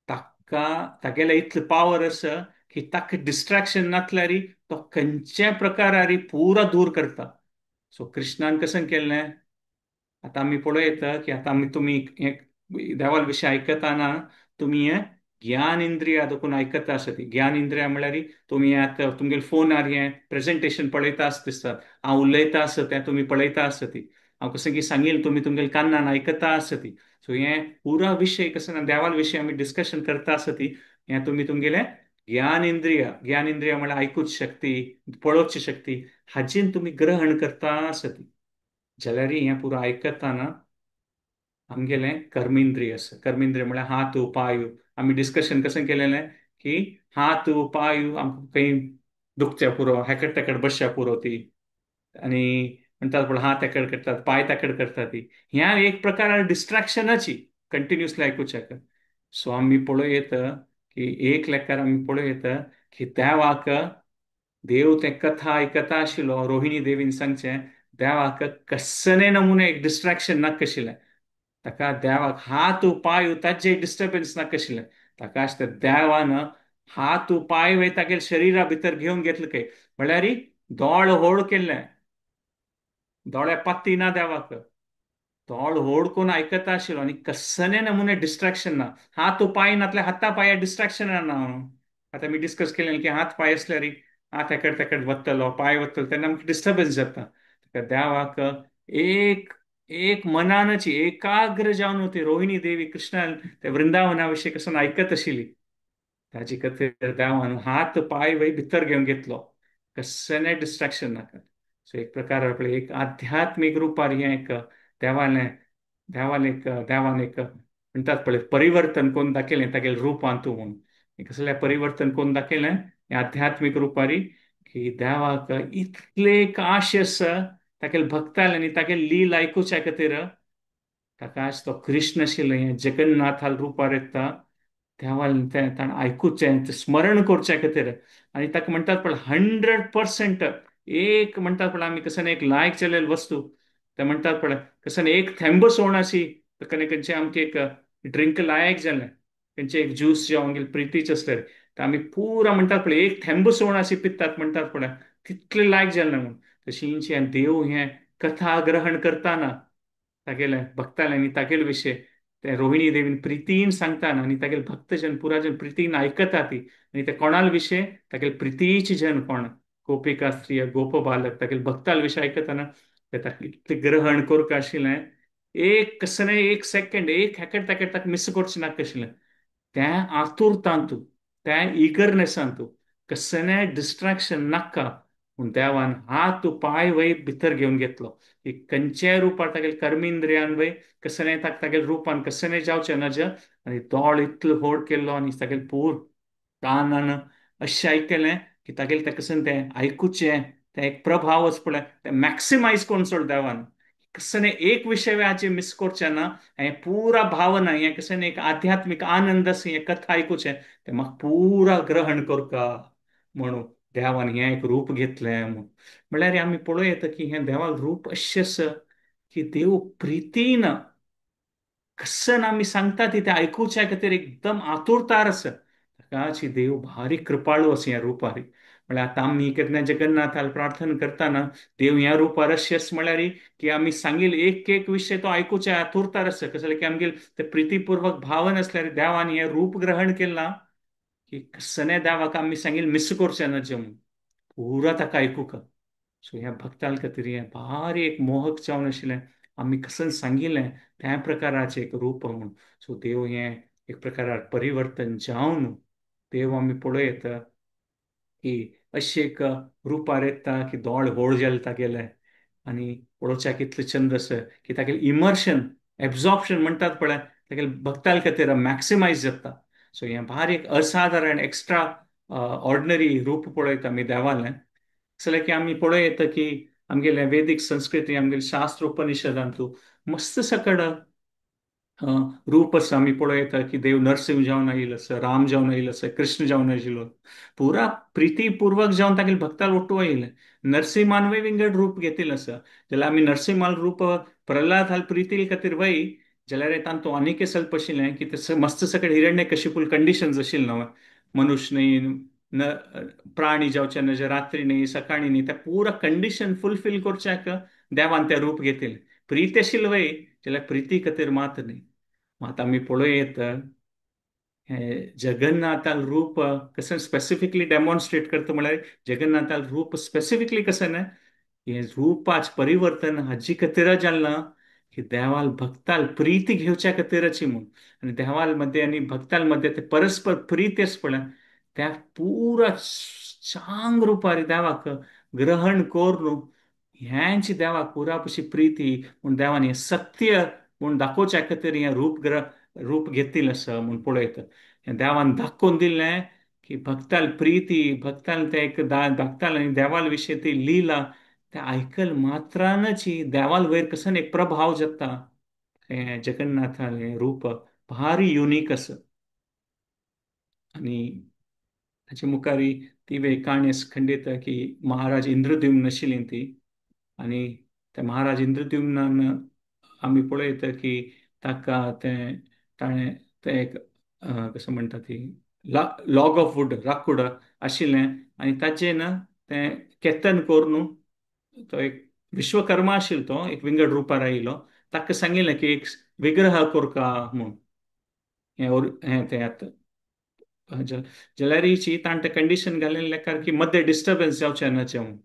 ताका तागेले इतले पावर आसा की ताका डिस्ट्रॅक्शन नासल्यार तो खंयच्या प्रकारारी पुरा दूर करता. सो कृष्णान कसं केलें आतां आमी पळयता की आतां आमी तुमी देवाल विशय आयकतना तुमी हें ज्ञान इंद्रिया देखून आयकता आसत. ज्ञान इंद्रिया म्हळ्यार तुमी आतां तुमगेले फोनार हें प्रेजेंटेशन पळयता आसत दिसतात, हांव उलयता आसत तें तुमी पळयता आसत, हांव कसं की सांगील तुमी तुमगेले कानान आयकता आसत. सो हें पुरा विशय कसं देवाल विशय आमी डिस्कशन करता आसत हें तुमी तुमगेले ज्ञान इंद्रिया, ज्ञान इंद्रिया म्हळ्यार आयकूच शक्ती पळोवची शक्ती हाजेन तुमी ग्रहण करता आसत. जाल्यार हें पुरो आयकतना आमगेलें कर्मेंद्रिय आसा. कर्मेंद्रिय म्हळ्यार हात पांय. आमी डिस्कशन कसं केलेलें की हात पांय आमकां खंय दुखच्या पुरो हेकड तेकड बसच्या पुरो ती आनी म्हणटात पूण हात हेकड करतात पांय तेकड करतात ती ह्या एक प्रकार डिस्ट्रॅक्शनाची कंटिन्युअसली आयकुच्याक. सो आमी पळयत की एक लेखार आमी पळयत की देवाक देव तें कथा आयकता आशिल्लो रोहिणी देवीन सांगचें देवाक कसने नमुने एक डिस्ट्रॅक्शन नाका आशिल्लें ताका देवाक हात पांय ताजे डिस्टर्बन्स नाका आशिल्लें ताका आसता देवान हात पांय वय तागेले शरिरा भितर घेवन घेतले काय म्हळ्यार दोळ होड केल्लें, दोळ्या पाती ना देवाक, दोळ होड कोण आयकता आशिल्लो आनी कसने नमुने डिस्ट्रॅक्शन ना. हात पांय नातले हाता पांया डिस्ट्रॅक्शन ना. आतां आमी डिस्कस केलें की हात पांय आसल्यार हात हेकड तेकड वतलो पांय वतलो तेन्ना आमकां डिस्टर्बन्स जाता. ताका देवाक एक एक मनानची एकाग्र जावन ती रोहिणी देवी कृष्णान ते वृंदावना विशय कसं आयकत आशिल्ली ताजी खातीर देवान हात पांय वय भितर घेवन घेतलो कसलें डिस्ट्रॅक्शन नाका. सो एक प्रकार आपले एक आध्यात्मीक रुपार हें एक देवालें देवान एक देवान एक म्हणटात पळय परिवर्तन कोण दाखयलें तागेले रुपांत म्हूण कसलें परिवर्तन कोण दाखयलें हें आध्यात्मीक रुपारी की देवाक इतले एक आश आसा तागेले भक्ताले आनी तागेले लील आयकुच्या खातीर ताका आज तो कृष्ण आशिल्लो हें जगन्नाथाल रुपार येता देवान तें ताणें आयकुचें तें स्मरण करच्या खातीर. आनी ताका म्हणटात पळय 100% एक म्हणटात पळय आमी कसं एक लायक जाल्लेली वस्तू ते म्हणटात पळय कसं एक थेंब सोणाशी कने खंयचे आमकां एक ड्रिंक लायक जालें खंयचे एक ज्यूस जें आमगेले प्रितीच आसलें ते आमी पुरा म्हणटात पळय एक थेंब सोणाशी पितात म्हणटात पळय तितलें लायक जालें म्हूण. तशींच हें देव हें कथा ग्रहण करताना तागेले भक्ताले आनी तागेले विशय ते रोहिणी देवीन प्रितीन सांगताना आनी तागेले भक्तजन पुराजन प्रितीन आयकता ती आनी ते कोणाल विशय तागेले प्रितीची जन कोण गोपिका स्त्रीय गोप बालक तागेले भक्ताल विशय आयकताना ते ताका इतलें ग्रहण करूंक आशिल्लें, एक कसलें एक सेकंड एक हेकेट ताकेट ताका मिस करचें नाका आशिल्लें. त्या आतुरतांतू त्या इगरनेसांतू कसलें डिस्ट्रॅक्शन नाका पूण देवान हात पांय वय भितर घेवन घेतलो की खंयच्याय रुपार तागेले कर्मेंद्रियान वय कसलें ताका तागेले रुपान कसलें जावचें नज आनी दोळ इतलो व्हड केल्लो आनी तागेले पूर कानान अशें आयकलें की तागेलें तें कशें तें आयकुचें तें एक प्रभाव पळय तें मॅक्सिमायज करून सोड देवान, कसलें एक विशय हाचे मिस करचें ना, हें पुरा भावना हें कसलें एक आध्यात्मीक आनंद आसा हें कथा आयकुचें तें म्हाका पुरा ग्रहण करका म्हणून देवान हें एक रूप घेतलें म्हूण. म्हणल्यार आमी पळोवं येता की हें देवाक रूप अशें आसा की देव प्रितीन कसन आमी सांगता ती तें आयकुच्या खातीर एकदम आतुरतार आसा. ताकाची देव भारी कृपाळू आसा ह्या रुपार. म्हळ्यार आतां आमी केन्ना जगन्नाथाल प्रार्थना करतना देव ह्या रुपार अशें आसा म्हळ्यार की आमी सांगील एक एक विशय तो आयकुच्या आतुरतार आसा. कसलें की आमगेर ते प्रितीपूर्वक भावन आसल्यार देवान हें रूप ग्रहण केलां की कसने देवाक आमी सांगील मिस करचें ना जेवण पुरा ताका आयकूंक. सो ह्या भक्तां खातीर हें भारी एक मोहक जावन आशिल्लें आमी कसन सांगिल्लें त्या प्रकाराचें एक रूप म्हूण. सो देव हें एक प्रकारार परिवर्तन जावन देव आमी पळयता की अशें एक रुपार येता की दोळ व्हड जाले तागेले आनी पळोवच्याक इतलें चंद आसा की तागेलें इमर्शन एब्जॉर्प्शन म्हणटात पळय तागेले भक्तां खातीर मॅक्सिमायज जाता. सो हें भारी एक असाधारण एक्स्ट्रा ऑर्डिनरी रूप पळयता आमी देवालें. जाल्यार की आमी पळयता की आमगेले वेदीक संस्कृती आमगेले शास्त्र उपनिषदांतू मस्त सकड रूप आसा. आमी पळयता की देव नरसिंह जावन आयिल्लो आसा, राम जावन आयिल्लो आसा, कृष्ण जावन आयिल्लो, पुरा प्रितीपूर्वक जावन तागेले भक्ताल ओट्टू आयिल्लें. नरसिंहानूय विंगड रूप घेतिल्लें आसा. जाल्यार आमी नरसिंहाल रूप प्रल्हाद हाल प्रिती खातीर वय जाल्यार तांतू आनीक सल्प आशिल्लें की ते मस्त सकड हिरण्य कशिपूल कंडिशन्स आशिल्लें न्हय, मनुष्य न्ही न प्राणी जावचे नज रात्री न्ही सकाळी न्ही, त्या पुरा कंडिशन फुलफील करच्याक देवान तें रूप घेतिल्लें. प्रीत आशिल्लें वय जाल्यार प्रिती खातीर मात न्ही. मात आमी पळोवं येता हें जगन्नाथाल रूप कशें स्पेसिफिकली डेमॉन्स्ट्रेट करता म्हळ्यार जगन्नाथाल रूप स्पेसिफिकली कशें न्हय हें रुपाच परिवर्तन हाजी खातीर जालें ना की देवाल भक्ताल प्रीती घेवच्या खातीरच म्हूण. आनी देवाल मदें आनी भक्ताल मदें ते परस्पर प्रीती आसा पळय त्या पुरा चांग रुपार देवाक ग्रहण करून ह्यांची देवाक पुरा पशी प्रीती म्हूण देवान हें सत्य म्हूण दाखोवच्या खातीर हें रूप घेतिल्लें आसा म्हूण पळयता. हें देवान दाखोवन दिलें की भक्ताल प्रीती भक्ताल तें एक भक्ताल आनी देवाल विशय ती लिला ते आयकल मात्रानच देवाल वयर कसो एक प्रभाव जाता. हें जगन्नाथालें रूप भारी युनीक आसा. आनी ताचे मुखार ती काणी खंडीत की महाराज इंद्रद्युम्न आशिल्ली ती. आनी त्या महाराज इंद्रद्युम्नान आमी पळयता की ताका तें ताणें तें एक कशें म्हणटा ती लॉग ऑफ वूड राकूड आशिल्लें आनी ताचें ना तें केतन करून तो एक विश्वकर्मा आशिल्लो तो एक विंगड रुपार आयिल्लो ताका सांगिल्लें की एक विग्रह करका म्हूण हें हें तें आतां जाल्यार ताणें तें कंडिशन घालें लेखार की मदें डिस्टर्बन्स जावचें ना म्हूण.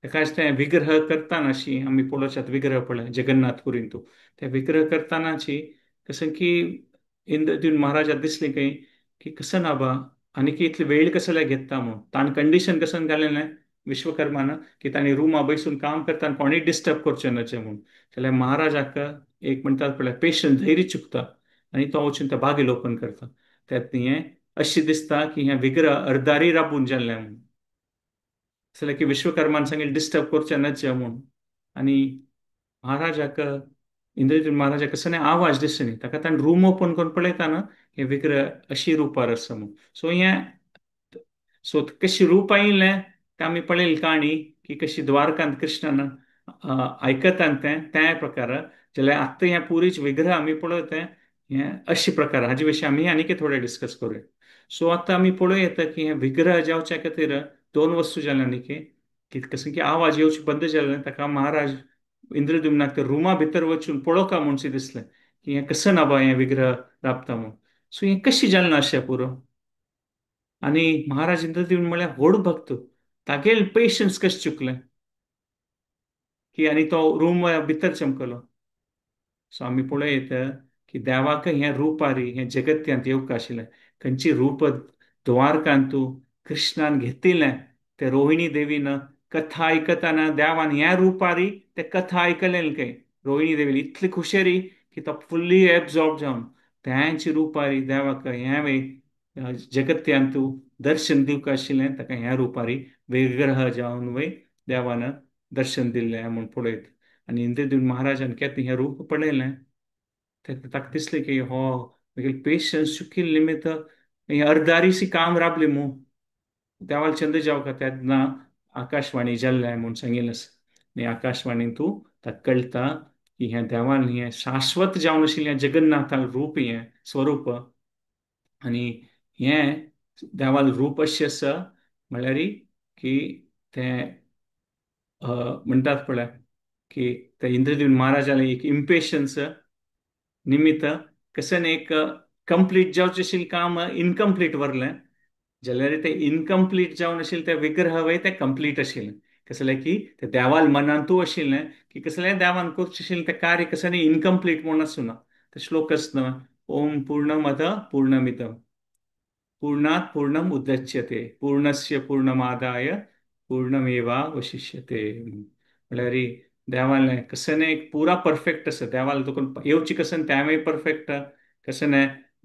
ताकाच तें विग्रह करतानाशी आमी पळोवच्यात विग्रह पळय जगन्नाथपुरींतू ते विग्रह करतानाची कशें की इंद्रद्युम्न महाराजा दिसलें खंय की कशें ना बा आनी की इतली वेळ कसले घेता म्हूण ताणें कंडिशन कशें घालें विश्वकर्मान की ताणें रुमा बैसून काम करतना कोणूय डिस्टर्ब करचें न्हय म्हूण. जाल्यार महाराजाक एक म्हणटात पळय पेशंट धैर्य चुकता आनी तो वचून त्या बागेल ओपन करता. त्यात हें अशें दिसता की हें विग्रह अर्दारी राबून जाल्लें म्हूण. जाल्यार की विश्वकर्मान सांगें डिस्टर्ब करचें न्हय म्हूण. आनी महाराजाक इंद्रद्युम्न महाराजाक कसो आवाज दिसनी ताका ताणें रूम ओपन करून पळयता न्हू हें विग्रह अशी रुपार आसा म्हूण. सो हें सो कशी रूप आयिल्लें तें आमी पळयली काणी की कशी द्वारकांत कृष्णान आयकता तें त्या प्रकार. जाल्यार आतां हें पुरीच विग्रह आमी पळयता हें अशे प्रकार हाजे विशीं आमी आनीक थोडे डिस्कस करूया. सो आतां आमी पळोवं येता की हें विग्रह जावच्या खातीर दोन वस्तू जाल्या न्ही की की कसं की आवाज येवचे बंद जालें ताका महाराज इंद्रद्युम्नाक ते रुमा भितर वचून पळोवका म्हणून दिसलें की हें कसं ना बा हें विग्रह राबता म्हणून. सो हें कशी जालें ना अशें पुरो. आनी महाराज इंद्रद्युम्न म्हळ्यार व्हड भक्त, तागेल पेशन्स कशें चुकलें की आनी तो रूम भितर चमकलो. सो आमी पळयत की देवाक हें रूपारी हें जगत्यांत येवंक आशिल्लें. खंयची रूप द्वारकांतू कृष्णान घेतिल्लें ते रोहिणी देवीन कथा आयकतना देवान ह्या रुपारी ते कथा आयकलें काय रोहिणी देवीन इतली खुशेरी की तो फुल्ली एब्जॉर्ब जावन त्यांची रुपारी देवाक ह्या वे जगत्यांतू दर्शन दिवंक आशिल्लें ताका ह्या रुपारी विग्रह जावन वय देवान दर्शन दिल्लें म्हूण पळयत. आनी इंद्रद्युम्न महाराजान केन्ना हें रूप पळयलें ताका दिसलें की हो मागीर पेशन्स चुकिल्ले निमित्त हें अर्दारीशी काम राबलें मू देवाल चंद्र जावका तेन्ना आकाशवाणी जाल्लें म्हूण सांगिल्लें आसा. आनी आकाशवाणीन तूं ताका कळटा की हें देवान हें शाश्वत जावन आशिल्लें जगन्नाथा रूप हें स्वरूप आनी हें देवाल रूप अशें आसा म्हळ्यार की तें म्हणटात पळय की ते इंद्रद्युम्न महाराजालें एक इम्पेशन्स निमित्त कशें एक कंप्लीट जावचें आशिल्लें काम इनकम्प्लीट वरलें जाल्यार तें इनकम्प्लीट जावन आशिल्लें तें विग्रह वय तें कंप्लीट आशिल्लें. कसलें की तें देवाल मनांतू आशिल्लें की कसलें देवान करचें आशिल्लें तें कार्य कसलें इनकम्प्लीट म्हूण आसूना. तें श्लोक आसना ओम पूर्णमद पूर्णमिदम पूर्णात् पूर्णम उदच्यते पूर्णस्य पूर्णमादाय पूर्णमेवावशिष्यते. म्हळ्यार देवालें कसलें एक पुरा परफेक्ट आसा देवाल तुका येवची कशें तेंवूय परफेक्ट कशें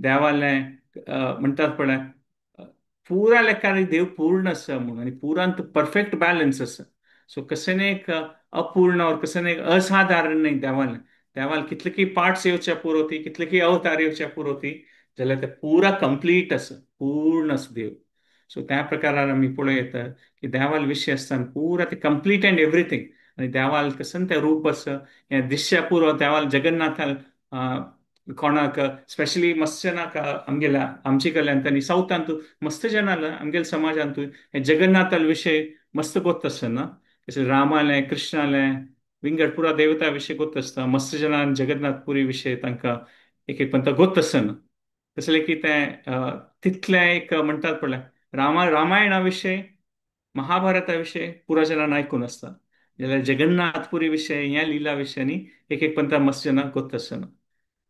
देवालें म्हणटात पळय पुरा लेखान देव पूर्ण आसा म्हणून आनी पुरांत परफेक्ट बॅलन्स आसा. सो कशें एक अपूर्ण और कशें एक असाधारण न्ही देवालें. देवाल कितले की पार्ट्स येवच्या पुरो ती कितले की अवतार येवच्या पुरो ती जाल्यार ते पुरा कंप्लीट आसा पूर्ण आसा देव. सो त्या प्रकारान आमी पळयता की देवाल विशय आसतना पुरा ते कंप्लीट अँड एवरीथींग. आनी देवाल कशें तें रूप आसा हें दिश्या पुरो देवाल जगन्नाथाल कोणाक स्पेशली मस्त जाणांक आमगेल्या आमचे कडल्यान आनी सावथांत मस्त जाणां आमगेल्या समाजांत हे जगन्नाथाल विशय मस्त गोत आसता ना कशें रामालें कृष्णालें विंगड पुरा देवता विशय गोत आसता. मस्त जाणां जगन्नाथपुरी विशय तांकां एक एक पंत गोत आसना कसलें की तें तितलें एक म्हणटात पळय रामायणा विशय महाभारता विशय पुरा जाणांक आयकून आसता जाल्यार जगन्नाथपुरी विशय ह्या लिला विशयांनी एक एक पंता मस्त जाणां गोत आसना.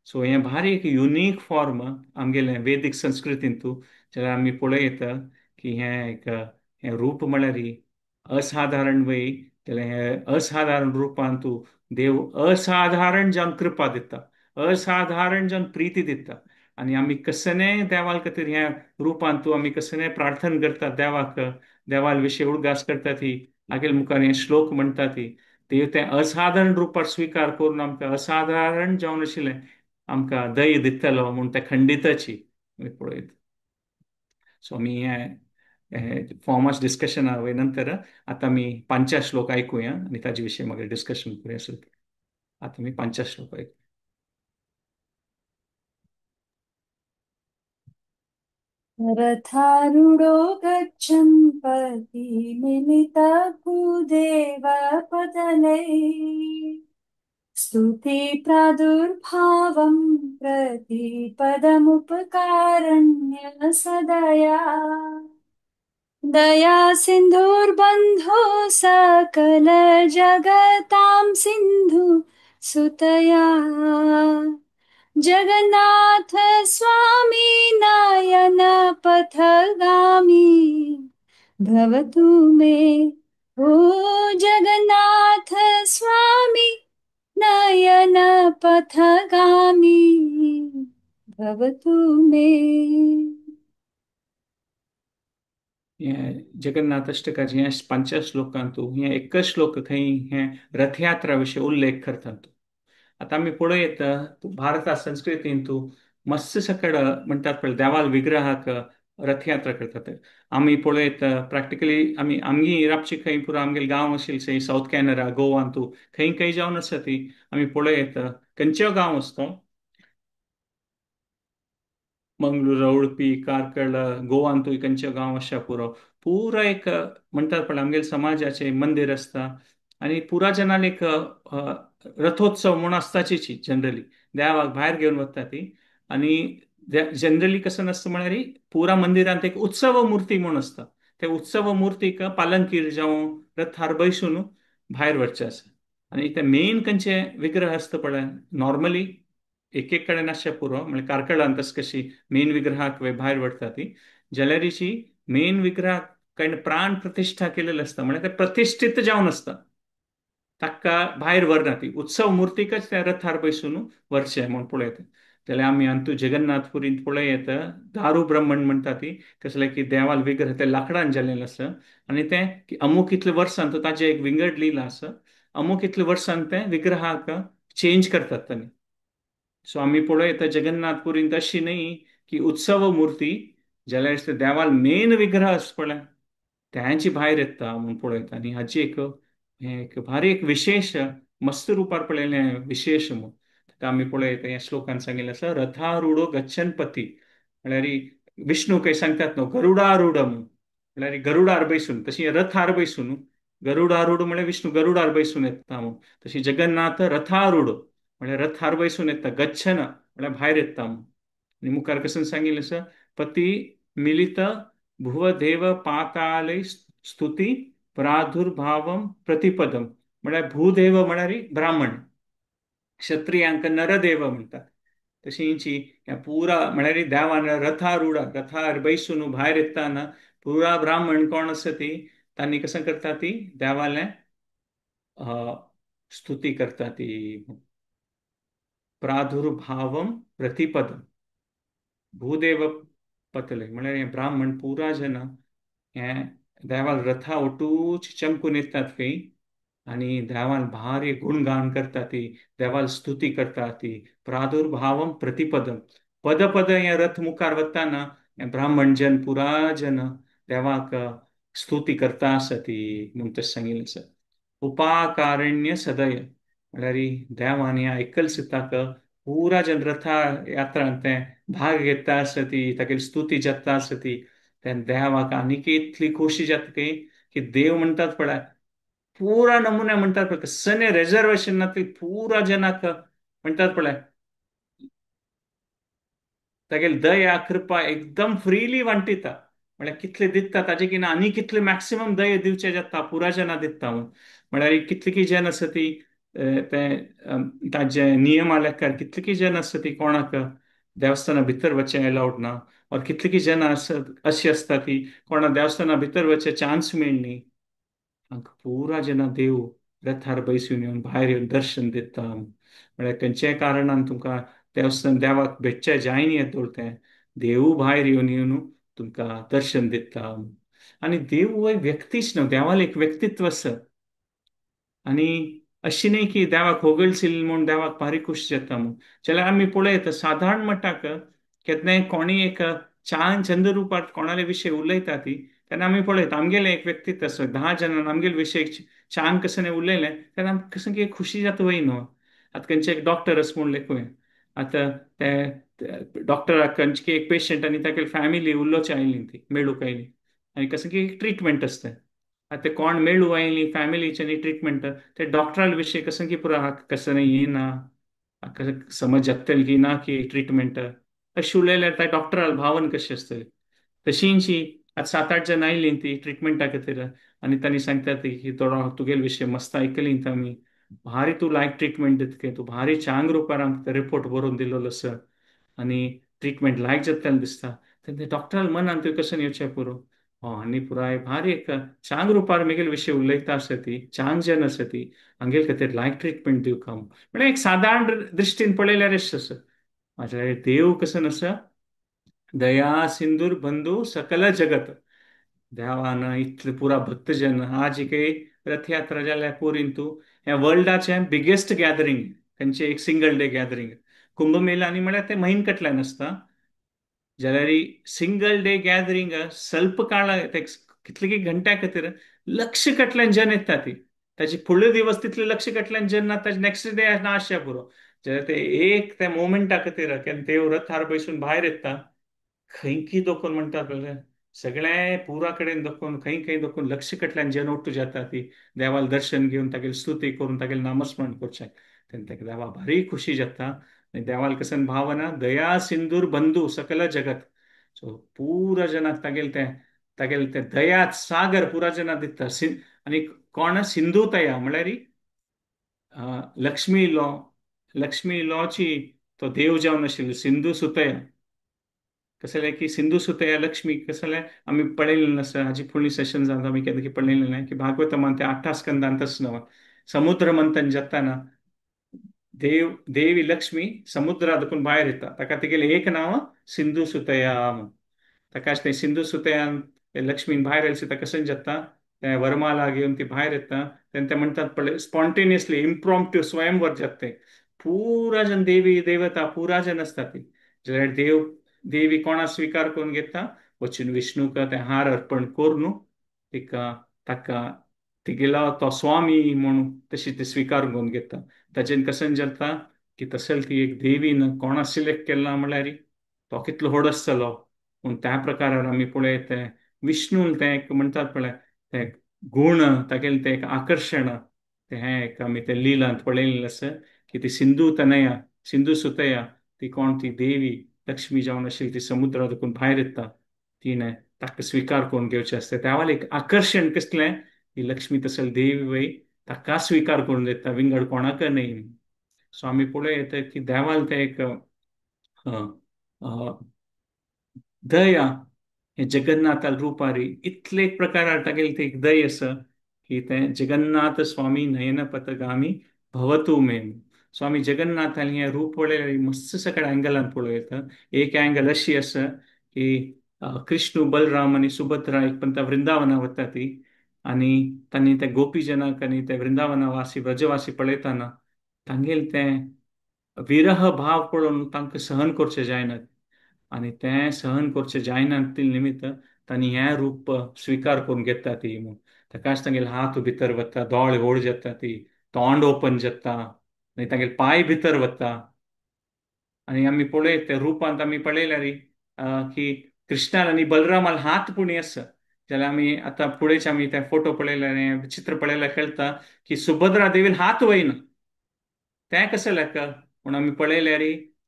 सो हें भारी एक युनीक फॉर्म आमगेलें वेदीक संस्कृतींतू जाल्यार आमी पळयता की हें एक हें रूप म्हळ्यार असाधारण वय जाल्यार हें असाधारण रुपान तूं देव असाधारण जावन कृपा दिता असाधारण जावन प्रिती दिता. आनी आमी कसने देवाल खातीर ह्या रुपान तूं आमी कसने प्रार्थना करतात देवाक देवाल विशय उडगास करतात ही आगेल मुखार हे श्लोक म्हणटा ती देव तें असाधारण रुपार स्विकार करून आमकां असाधारण जावन आशिल्लें आमकां दय दितलो म्हूण तें खंडिताची आमी पळयत. सो आमी हें फॉर्मास डिस्कशना वय नंतर आतां आमी पांचा श्लोक आयकुया आनी ताजे विशयी मागीर डिस्कशन करुया. आतां आमी पांचा श्लोक आयकुया. रथारूढो गच्छन् पति मिलित भूदेव पदले स्तुति प्रादुर्भावं प्रति पदमुपकारण्य सदया दया सिन्धुर्बन्धो सकल जगतां सिन्धु सुतया जगन्नाथ स्वामी नयन पथगामी भवतु मे. ओ जगन्नाथ स्वामी नयन पथगामी भवतु मे. हें जगन्नाथ अष्टकाचे ह्या पांचव्या श्लोकांतू हें एकच श्लोक खंय हें रथयात्रा विशय उल्लेख करतात. आतां आमी पळयत भारता संस्कृतींतू मस्त सकड म्हणटात पळय देवाल विग्रहाक रथयात्रा करतात. आमी पळयत प्रॅक्टिकली आमी आमगी राबची खंय पुरो आमगेले गांव आशिल्ले सावथ कॅनरा गोवांतू खंय खंय जावन आसा ती आमी पळयत खंयचो गांव आसतो मंगळूर, उडपी, कार्कळ, गोवांतूय खंयचे गांव आसा पुरो पुरा एक म्हणटात पळय आमगेले समाजाचें मंदीर आसता आनी पुरा जनान एक रथोत्सव म्हूण आसताची जनरली देवाक भायर घेवन वता ती. आनी जनरली कसं नासता म्हळ्यार पुरा मंदिरांत एक उत्सव मूर्ती म्हूण आसता, ते उत्सव मूर्तीक पालंकीर जावं रथार बैसून भायर व्हरचें आसा. आनी ते मेन खंयचे विग्रह आसता पळय नॉर्मली एक एक कडेन आसचे पुरो, म्हळ्यार कार्कळांत तस कशी मेन विग्रहाक भायर व्हरता ती, जाल्यारीची मेन विग्रहाक कडेन प्राण प्रतिश्ठा केलेली आसता, म्हळ्यार ते प्रतिश्ठीत जावन आसता, ताका भायर व्हरना ती उत्सव मूर्तीकच त्या रथार बैसून व्हरचें म्हूण पळयता. जाल्यार आमी अंतू जगन्नाथपुरींत पळय येता दारू ब्रह्मण म्हणटा ती, कसलें की देवाल विग्रह ते लाकडान जाल्लें आसा आनी तें की अमूक इतले वर्सान तो ताजें एक विंगड लिला आसा, अमूक इतले वर्सान तें विग्रहाक चेंज करतात तांणी. सो आमी पळयता जगन्नाथपुरींत अशी न्हय की उत्सव मूर्ती जाल्यार ते देवाल मेन विग्रह आसा पळय त्यांची भायर येता म्हूण पळयता. आनी हाची एक हें एक भारी एक विशेश मस्त रुपार पळयलें विशेश म्हूण ताका आमी पळयता. ह्या श्लोकान सांगिल्लें आसा रथारूढो गच्छनपती, म्हळ्यार विष्णू खंय सांगतात न्हू गरुडारूढ म्हूण, म्हळ्यार गरुडार बैसून, तशी रथार बैसून गरुडारूढ म्हळ्यार विष्णू गरुडार बैसून येता म्हूण, तशी जगन्नाथ रथारूढ म्हळ्यार रथार बैसून येता, गच्छन म्हळ्यार भायर येता म्हूण. आनी मुखार कसं सांगिल्लें आसा पती मिलित भुवदेव पातालय स्तुती प्रादुर्भावम प्रतिपदम, म्हळ्यार भूदेव म्हळ्यार ब्राह्मण, क्षत्रियांक नरदेव म्हणटात, तशींची ह्या पुरा म्हळ्यार देवान रथारूढ रथार बैसून भायर येताना पुरा ब्राह्मण कोण आसा ती तांणी कसं करता ती देवालें स्तुती करता ती. प्रादुर्भावम प्रतिपदम भूदेव पतले म्हळ्यार हे ब्राह्मण पुरा जन हे देवाल रथा ओटूच चमकून येतात खंय आनी देवाल भारी गुणगान करता ती, देवाल स्तुती करता ती. प्रादुर्भावम प्रतिपदम पद पद हे रथ मुखार वताना ब्राह्मण जन पुरा जन देवाक स्तुती करता आसा ती म्हूण तशें सांगिल्लें आसा. उपाकारण्य सदय म्हळ्यार देवान ह्या एकल सिताक पुरा जन रथा यात्रांत तें भाग घेता आसा ती, तागेली स्तुती जाता आसा ती. तेन्ना देवाक आनीक इतली खोशी जाता की देव म्हणटात पळय पुरा नमुने म्हणटात पळय सने रेजर्वेशन ना ती पुरा जनाक म्हणटात पळय तागेली दया कृपा एकदम फ्रीली वांटिता, म्हळ्यार कितले दिता ताजे की ना आनी कितले मॅक्सिमम दया दिवचे जाता पुरा जना दिता म्हूण. म्हळ्यार कितली की जन आसा ती ते ताजे नियम आल्याकार कितली की जन आसा ती कोणाक देवस्थाना भितर वचचें अलावड ना, और कितली की जन आसा अशी आसता ती कोणा देवस्थाना भितर वचचे चान्स मेळनी, हांकां पुरा जेन्ना देव रथार बैसून येवन भायर येवन दर्शन दिता. म्हळ्यार खंयच्याय कारणान तुमकां देवस्थान देवाक भेटचें जायनी येतोळ तें देव भायर येवन येवन तुमकां दर्शन दिता. आनी देव हो व्यक्तीच न्हू, देवालें एक व्यक्तित्व आसा. आनी अशी न्हय की देवाक होगळशील म्हूण देवाक भारी खूश जाता म्हूण, जाल्यार आमी पळयता सादारण मटाक केन्नाय कोणीय एक छान चंद्र रुपार कोणाले विशय उलयता ती तेन्ना आमी पळयता आमगेलें एक व्यक्तित्व आसा, 10 जाणां आमगेले विशय छान कसं उलयलें तेन्ना आमकां कसं की खुशी जाता वय न्हू. आतां खंयचे एक डॉक्टर आसा म्हूण लेखूया, आतां ते डॉक्टराक खंयचे एक पेशंट आनी तागेली फॅमिली उलोवची आयली ती मेळूंक आयली आनी कसं की एक ट्रिटमेंट आसता, आतां ते कोण मेळूं आयली फॅमिलीचे आनी ट्रिटमेंट ते डॉक्टरा विशय कसं की पुरो कसं येना कसं समज जातली की ना की ट्रिटमेंट अशें उलयल्यार त्या डॉक्टराल भावन कशें आसतलें. तशींची आतां 7-8 जाण आयलीं ती ट्रिटमेंटा खातीर आनी तांणी सांगतात की थोडो तुगेले विशय मस्त आयकली आमी, भारी तूं लायक ट्रिटमेंट दितके, तूं भारी चांग रुपार आमकां रिपोर्ट बरोवन दिलोलो आसा आनी ट्रिटमेंट लायक जातलें दिसता. तेन्ना डॉक्टराल मनान तुवें कशें येवचें पुरो आनी पुराय भारी एक चांग रुपार मेगेले विशय उलयता आसा ती, चांग जन आसा ती हांगेले खातीर लायक ट्रिटमेंट दिवका म्हळ्यार एक सादारण दृश्टीन पळयल्यार अशें आसा. म्हाज्या देव कसो आसा दया सिंधूर बंधू सकल जगत, देवान इतले पुरा भक्तजन आज एक रथयात्रा जाल्या पुरीन तूं हें वर्ल्डाचें बिगेस्ट गॅदरींग खंयचें एक सिंगल डे गॅदरींग. कुंभमेला आनी म्हळ्यार तें म्हयन कटल्यान आसता, जाल्यार सिंगल डे गॅदरींग स्वल्प काळ कितले की घंट्या खातीर लक्ष कटल्यान जन येता ती, ताजे फुडले दिवस तितले लक्ष कटल्यान जन ना ताजे नेक्स्ट डे ना आसच्या पुरो, जाल्यार ते एक त्या मोमेंटा खातीर केन्ना देव रथार बैसून भायर येता खंयकी दोकून म्हणटात पळय सगळे पुरा कडेन दोकून खंय खंय दोकून लक्ष कडल्यान जन ओट्टू जाता ती देवाल दर्शन घेवन तागेली स्तुती करून तागेलें नामस्मरण करचें तेन्ना ताका देवा भारी खुशी जाता. आनी देवाल कसन भावना दया सिंदूर बंधू सकल जगत. सो पुरा जनाक तागेले तें तागेले तें दया सागर पुरा जनाक दिता. आनी कोण सिंधू तया म्हळ्यार लक्ष्मी लो लक्ष्मी लोची तो देव जावन आशिल्लो सिंधू सुतया. कसलें की सिंधू सुतया लक्ष्मी कसलें आमी पळयलें आसा हाजी फुडली सेशन जावन आमी केन्ना पळयलें ना की भागवतमान त्या आठा स्कंदांत न्हय समुद्र मंथन जाताना देव देवी लक्ष्मी समुद्रा देखून भायर येता ताका तिगेलें एक नांव सिंधू सुतया म्हूण. ताकाच तें सिंधू सुतयान लक्ष्मीन भायर आयली ताका कशें जाता तें वरमाला घेवन ती भायर येता तेन्ना ते म्हणटात पळय स्पॉन्टेनियसली इम्प्रॉम्प्टू स्वयंवर जाता तें पुरा जन देवी देवता पुरा जन आसता ती जाल्यार देव देवी कोणा स्विकार करून घेता वचून विष्णूक तें हार अर्पण करून तिका ताका तिगेलो तो स्वामी म्हणून तशी ती स्विकार करून घेता. ताचेन कशें जाता की तशें ती एक देवीन कोणा सिलेक्ट केला म्हणल्यार तो कितलो व्हड आसतलो. पूण त्या प्रकारान आमी पळयत तें विष्णून तें एक म्हणटात पळय तें गूण तागेलें तें एक आकर्शण तें हें एक आमी तें लिलांत पळयलें आसा की ती सिंधू तनया सिंधू सुतया ती कोण ती देवी लक्ष्मी जावन आशिल्ली ती समुद्रा देखून भायर येता तिणें ताका स्विकार करून घेवचें आसता. त्या वाले एक आकर्शण कसलें ही लक्ष्मी तसल देवी वय ताका स्विकार करून घेता विंगड कोणाक न्हय. सो आमी पळयत की देवाल तें एक दया हे जगन्नाथा रुपारी इतले एक प्रकार तागेली ती एक दय आसा की तें जगन्नाथ स्वामी नयन पथगामी भवतु मे. स्वामी जगन्नाथान हें रूप पळयल्यार मस्त सगळ्या अँगलान पळोवं. एक अँगल अशी आसा की कृष्ण बलराम आनी सुभद्रा एक पण त्या वृंदावना वता ती आनी तांणी त्या गोपीजनाक आनी त्या वृंदावनावासी व्रजवासी पळयतना तांगेले तें विरह भाव पळोवन तांकां सहन करचें जायना आनी तें सहन करचें जायना ते निमित्त तांणी हें रूप स्विकार करून घेता ती म्हूण. ताकाच तांगेले हात भितर वता दोळे व्हड जाता ती तोंड ओपन जाता आनी तांगेले पांय भितर वता. आनी आमी पळयत त्या रुपांत आमी पळयल्यार की कृष्णान आनी बलरामाल हात पुणी आसा जाल्यार आमी आतां फुडेंच आमी ते फोटो पळयल्यार चित्र पळयल्यार कळटा की सुभद्रा देवीन हात वयना तें कशें लेख पूण आमी पळयल्यार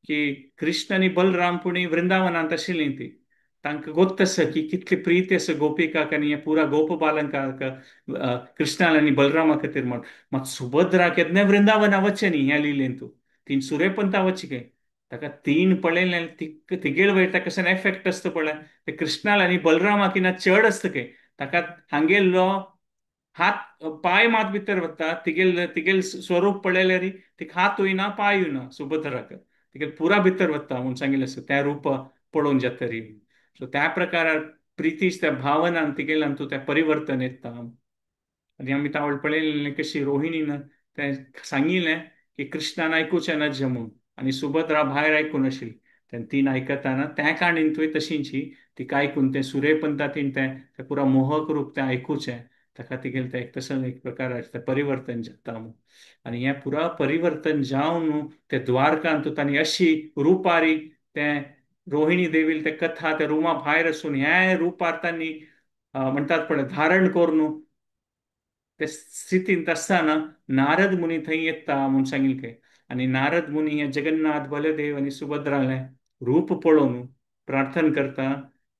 की कृष्ण आनी बलराम पुणी वृंदावनांत आशिल्लीं ती तांकां गोत्त आसा की कितली प्रीती आसा गोपिकाक आनी पुरा गोप बालंकाक कृष्णान आनी बलरामा खातीर म्हण. मात सुभद्रा केन्ना वृंदावना वचचें न्ही ह्या लिलेन तूं तीन सुरेपंता वचचें काय ताका तीन पळयलें तिगेल वयर ताका कशें एफेक्ट आसता पळय ते कृष्णाल आनी बलरामाक ना चड आसता काय ताका हांगेल्लो हात पांय मात भितर वता तिगेल तिगेल स्वरूप पळयल्यार तिका हात वयना पांय वयना सुभद्राक तिगेल पुरा भितर वता म्हूण सांगिल्लें आसा त्या रूप पळोवन जातरी. सो त्या प्रकारार प्रितीच त्या भावनान तिगेल्यान तूं तें परिवर्तन येता. आनी आमी तावळ पळयलें कशी रोहिणीन तें सांगिल्लें की कृष्णान आयकुचें ना म्हूण आनी सुभद्रा भायर आयकून आशिल्ली तेन्ना तीन आयकताना त्या काणीन तुवें तशींची तिका आयकून तें सुरेपंता तीन तें तें पुरा मोहक रूप तें आयकुचें ताका तिगेलें तें एक तशें एक प्रकाराचें तें परिवर्तन जाता म्हूण. आनी हें पुरा परिवर्तन जावन ते द्वारकांत तांणी अशी रुपारी तें रोहिणी देवील ते कथा त्या रुमा भायर आसून ह्या रुपार तांणी म्हणटात पळय धारण करून ते स्थितींत आसतना नारद मुनी थंय येता म्हूण सांगिल्लें खंय. आनी नारद मुनी हे जगन्नाथ बलदेव आनी सुभद्रालें रूप पळोवन प्रार्थना करता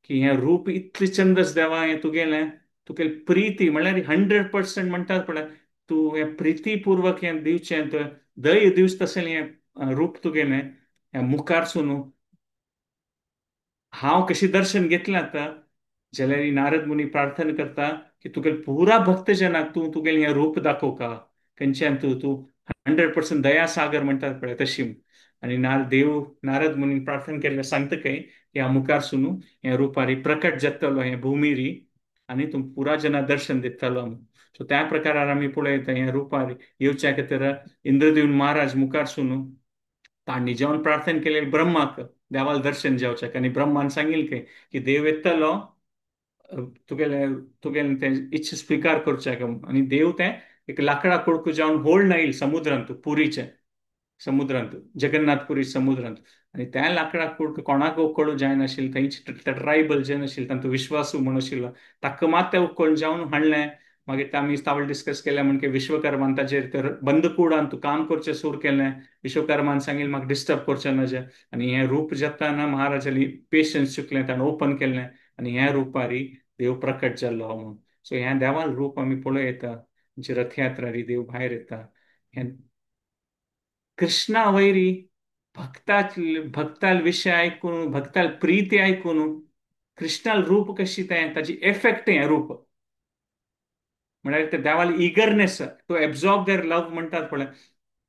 की हें रूप इतलें चंदस देवा हें तुगेलें तुगेली प्रिती म्हणल्यार 100% म्हणटात पळय तूं हें प्रितीपूर्वक हें दिवचें दय दिवचें तशें हें रूप तुगेलें ह्या मुखारसून हांव कशी दर्शन घेतलें आतां जाल्यार नारद मुनी प्रार्थना करता की तुगेले पुरा भक्तजनाक तूं तुगेलें हें रूप दाखोवका खंयच्यान तूं तूं 100% दयासागर म्हणटात पळय तशी. आनी देव नारद मुनी प्रार्थना केल्लें सांगता खंय ह्या मुखार सुनू हें रुपारी प्रकट जातलो हें भुमीरी आनी तूं पुरा जना दर्शन दितलो. सो त्या प्रकारार आमी पळयता हें रुपारी येवच्या खातीर इंद्रदेव महाराज मुखार सुनू तांणी जेवण प्रार्थना केलें ब्रह्माक देवाल दर्शन जावच्याक आनी ब्रह्मान सांगिल्लें खंय की देव येतलो तुगेले तुगेले तें इच्छा स्विकार करच्याक आनी देव तें एक लाकडा कुडको जावन होळ नाईल समुद्रांत पुरीचें समुद्रांत, जगन्नाथपुरी समुद्रांत. आनी त्या लाकडाक कूड कोणाक उकळूं जायनाशिल्लें, थंयच ट्रायबल जे नाशिल्ले तांचो विश्वासू म्हूण आशिल्लो ताका मात तें उकळून जावन हाडलें. मागीर ते आमी तावळ डिस्कस केलें म्हणजे विश्वकर्मान ताचेर तर बंद कुडान तूं काम करचें सुरू केलें. विश्वकर्मान सांगिल्लें म्हाका डिस्टर्ब करचें नजें. आनी हें रूप जाताना महाराजाली पेशन्स चुकलें, ताणें ओपन केलें आनी ह्या रुपारी देव प्रकट जाल्लो म्हणून. सो ह्या देवाल रूप आमी पळोवं जी रथयात्रा री देव भायर येता. हें कृष्णा वैरी भक्ताल विशय आयकून, भक्ताल प्रीती आयकून कृष्णाल रूप कशी तें ताजी एफेक्ट हें रूप म्हळ्यार ते Devali eagerness to absorb their love म्हणटात पळय,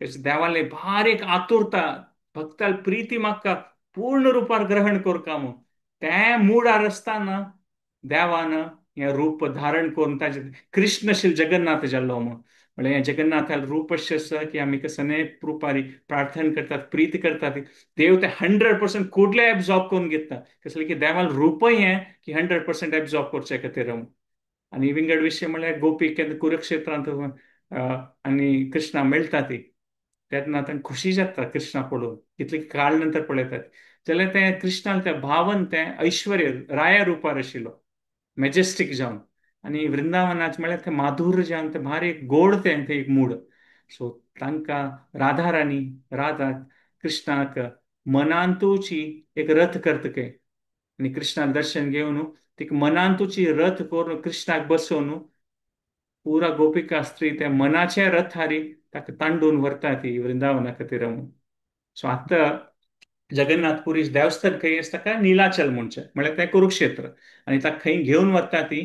देवाले भारी एक आतुरता भक्ताल प्रीती म्हाका पूर्ण रुपार ग्रहण करका म्हूण ते मुडार आसतना देवान हें रूप धारण करून ताजे कृष्णशील जगन्नाथ जाल्लो म्हूण. म्हळ्यार हें जगन्नाथाल रूप अशें आसा की आमी कसने रुपारी प्रार्थना करतात, प्रीती करतात, देव ते 100% कुडले एब्जॉर्ब करून घेता. कसलें की देवाल रूपय हें की 100% एब्जॉर्ब करचे खातीर. आनी विंगड विशय म्हळ्यार गोपी केन्ना कुरुक्षेत्रांत आनी कृष्णा मेळटा ती तेन्ना तांकां खुशी जाता कृष्णा पळोवन, कितले काळ नंतर पळयतात जाल्यार तें कृष्णान तें भावन तें ऐश्वर्य राया रुपार आशिल्लो मॅजेस्टीक जावन. आनी वृंदावनाच म्हळ्यार तें माधुर्य जावन तें भारी एक गोड तें तें एक मूड. सो तांकां राधा राणी राधा कृष्णाक मनांतूची एक रथ करतके आनी कृष्णाक दर्शन घेवन तिका मनांतूची रथ करून कृष्णाक बसोवन पुरा गोपिका स्त्री त्या मनाच्या रथारी ताका तांडून व्हरता ती वृंदावना खातीर म्हणून. सो आतां जगन्नाथपुरी देवस्थान खंय आसता काय नीलाचल म्हणचें म्हळ्यार तें कुरुक्षेत्र. आनी ताका खंय घेवन वता ती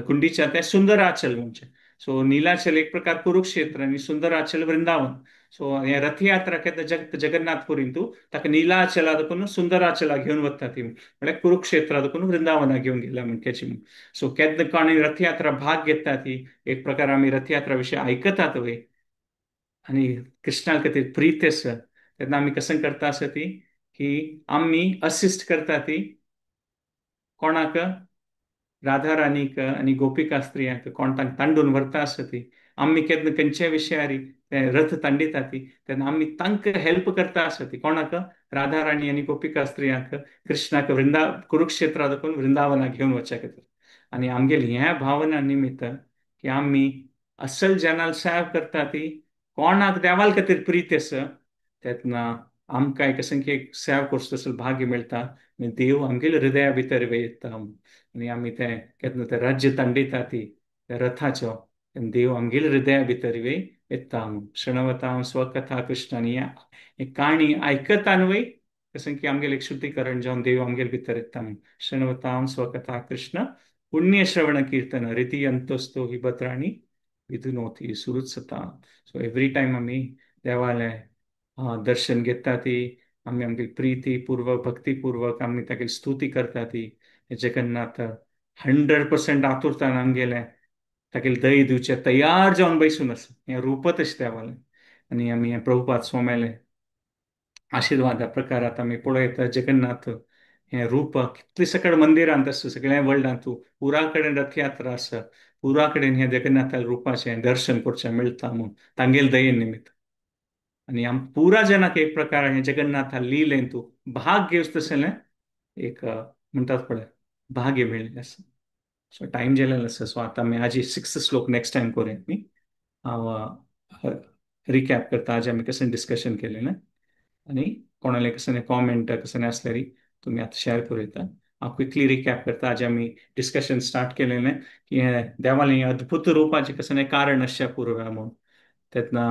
कुंडीच्या तें सुंदराचल म्हणचें. सो नीलाचल एक प्रकार कुरुक्षेत्र आनी सुंदराचल वृंदावन. सो हें रथयात्रा केन्ना जगन्नाथपुरींत ताका नीलाचला देखून सुंदराचला घेवन वता ती म्हळ्यार कुरुक्षेत्रा देखून वृंदावना घेवन गेल्या म्हणक्याची. सो केन्ना कोणी रथयात्रा भाग घेता ती एक प्रकार आमी रथयात्रा विशय आयकतात वय आनी कृष्णा खातीर प्रीत आसा तेन्ना आमी कसं करता आसा ती की आमी असिस्ट करता ती कोणाक राधा राणीक आनी गोपिका स्त्रियांक कोण तांकां तांडून व्हरता आसा ती आमी केन्ना खंयच्या विशयारी ते रथ तांडिता ती तेन्ना आमी तांकां हेल्प करता आसा ती कोणाक राधा राणी आनी गोपिका स्त्रियांक कृष्णाक कुरुक्षेत्रा देखून वृंदावनाक घेवन वचच्या खातीर. आनी आमगेली ह्या भावना निमित्त की आमी असल जनाल सेव करता ती कोणाक देवाल खातीर प्रीत आसा तेन्ना आमकां एक असंख्य एक सेव करचो तसो भाग्य मेळटा आनी देव आमगेले हृदया भितर येता आनी आमी तें केन्ना तें राज्य तांडिता ती त्या रथाचो देव आमगेले हृदया भितर येता. शृणवतां स्वकथा कृष्ण आनी ही काणी आयकता न्हय तशें की आमगेलें एक शुद्धीकरण जावन देव आमगेले भितर येता. शृणवतां स्वकथा कृष्ण पुण्य श्रवण कीर्तन रिती अंतस्तो ही भद्राणी विधुनोती सुहृत्सता. सो एवरी टायम आमी देवालें दर्शन घेता ती आमी आमगे प्रिती पूर्वक भक्तीपूर्वक आमी तागेली स्तुती करता ती जगन्नाथ 100% आतुरतान आमगेलें तागेले दही दिवचें तयार जावन बैसून आसा हें रूपत अशें देवालें. आनी आमी हें प्रभुपाद स्वाम्यालें आशिर्वादा प्रकारात आमी पळयता जगन्नाथ हें रूप कितले सकळ मंदिरांत आसा सगळ्या वर्ल्डांत पुरा कडेन रथयात्रा आसा पुरा कडेन हें जगन्नाथा रुपाचें दर्शन करचें मेळटा म्हूण तांगेले दये निमित्त. आनी आम पुरा जनाक एक प्रकार हें जगन्नाथा लिलें तूं भाग घेवचें तशें एक म्हणटात पळय भाग्य मेळिल्लें आसा. सो टायम जालेलो आसा. सो आतां आमी आजी 6th श्लोक नेक्स्ट टायम करूया न्ही. हांव रिकॅप करता आज आमी कशें डिस्कशन केलें ना आनी कोणाले कसले कॉमेंट कसले आसल्यार तुमी आतां शेअर करूं येता. हांव क्विकली रिकॅप करता आज आमी डिस्कशन स्टार्ट केलेलें की हें देवालें अद्भुत रुपाचें कसलें कारण आसचें पुरव्या म्हूण. तेन्ना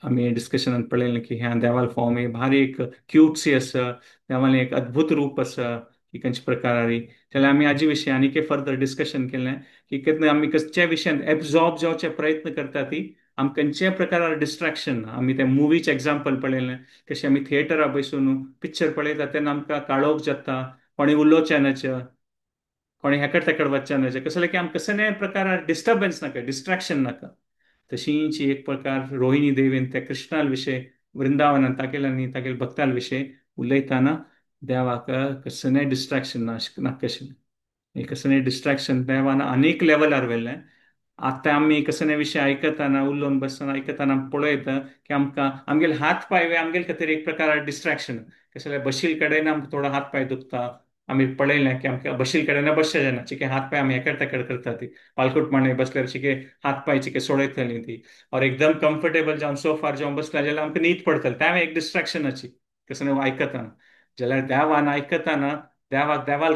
आमी डिस्कशनान पळयलें की ह्या देवाल फॉर्म हे भारी एक क्यूटसी आसा, देवालें एक अद्भुत रूप आसा की खंयच्या प्रकारारी. जाल्यार आमी हाजे विशीं आनीक फर्दर डिस्कशन केलें की केन्ना आमी खंयच्या विशयान एब्जॉर्ब जावचे प्रयत्न करता ती आमकां खंयच्याय प्रकारार डिस्ट्रेक्शन ना. आमी त्या मुवीचें एग्जाम्पल पळयलें कशें आमी थिएटरा बसून पिक्चर पळयता तेन्ना आमकां काळोख जाता, कोणी उलोवचें नाचे, कोणी हेकड तेकड वचचें नाचे, कसलें की आमकां कसल्याय प्रकारार डिस्टर्बन्स नाका, डिस्ट्रेक्शन नाका. तशींच एक प्रकार रोहिणी देवीन त्या कृष्णाल विशय वृंदावनान तागेले आनी तागेले भक्ताल विशय उलयतना देवाक कसलें डिस्ट्रेक्शन नाका आशिल्लें. कसलें डिस्ट्रेक्शन देवान अनेक लेवलार व्हेलें. आतां आमी कसले विशय आयकतना उलोवन बसतना आयकतना पळयता की आमकां आमगेले हात पांय आमगेले खातीर एक प्रकार डिस्ट्रॅक्शन. कसले बशील कडेन आमकां थोडो हात पांय दुखता, आमी पळयलें की आमकां बशील कडेन बसचे जायना, चिके हात पांय आमी एकड तेकड करता ती, पालकूट मांडे बसल्यार चिके हात पांय चिके सोडयतली ती, और एकदम कम्फर्टेबल जावन सोफार जावन बसल्या जाल्यार आमकां न्हीद पडटली. तें एक डिस्ट्रॅक्शनाची कसलें आयकतना. जाल्यार देवान आयकतना देवाक देवाल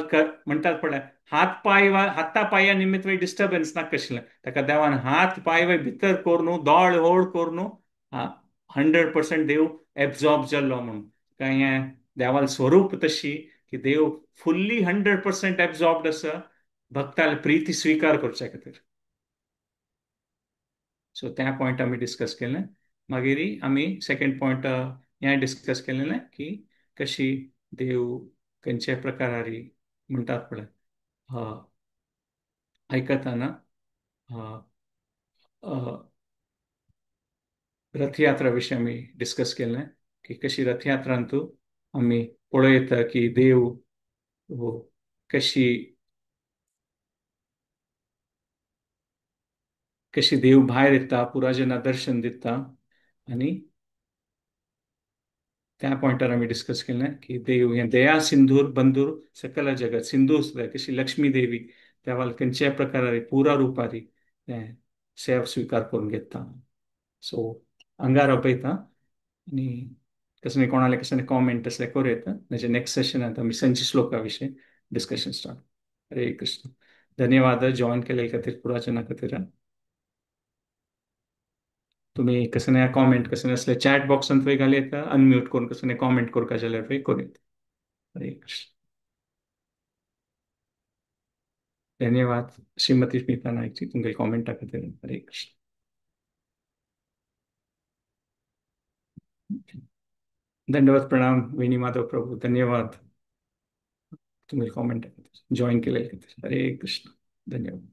म्हणटात पळय हात पांय वा हाता पांया निमित्त डिस्टर्बन्स नाका आशिल्लें ताका देवान हात पांय वा भितर करून दोळ होड करून 100% देव एब्जॉर्ब जाल्लो म्हणून. काय हें देवाल स्वरूप तशी की देव फुल्ली 100% एब्जॉर्ब्ड आसा भक्ताले प्रिती स्विकार करच्या खातीर. सो त्या पॉयंट आमी डिस्कस केलें. मागीर आमी सेकेंड पॉयंट हें डिस्कस केलें की कशी देव खंयच्या प्रकारारी म्हणटात पळय आयकतना रथयात्रा विशीं आमी डिस्कस केलें की कशी रथयात्रांतू आमी पळयता की देव कशी कशी देव भायर येता, पुराजना दर्शन दिता. आनी त्या पॉयंटार आमी डिस्कस केलें की देव हें दया सिंधूर बंधूर सकल जगत, सिंधू सुद्दां कशी लक्ष्मी देवी त्या खंयच्याय प्रकारारी पुरा रुपारी तें सेव स्विकार करून घेता. सो अंगार आपयता आनी कसले कोणाले कसले कॉमेंट असले करूं येता. म्हणजे नेक्स्ट सेशनांत आमी संची श्लोका विशीं डिस्कशन स्टार्ट. हरे कृष्ण. धन्यवाद जॉईन केले खातीर पुराजना खातीर. तुम्ही कसं नाही कॉमेंट कसं नसले चॅट बॉक्सांत वय घाल येता, अनम्यूट करून कसं नाही कॉमेंट करूं जाल्यार वय करूं येता. हरे कृष्ण. धन्यवाद श्रीमती स्मिता नाईकची तुमगे कॉमेंटा खातीर. हरे कृष्ण. धन्यवाद प्रणाम वेणी माधव प्रभू, धन्यवाद तुम्ही कॉमेंट जॉईन केले खातीर. हरे कृष्ण. धन्यवाद.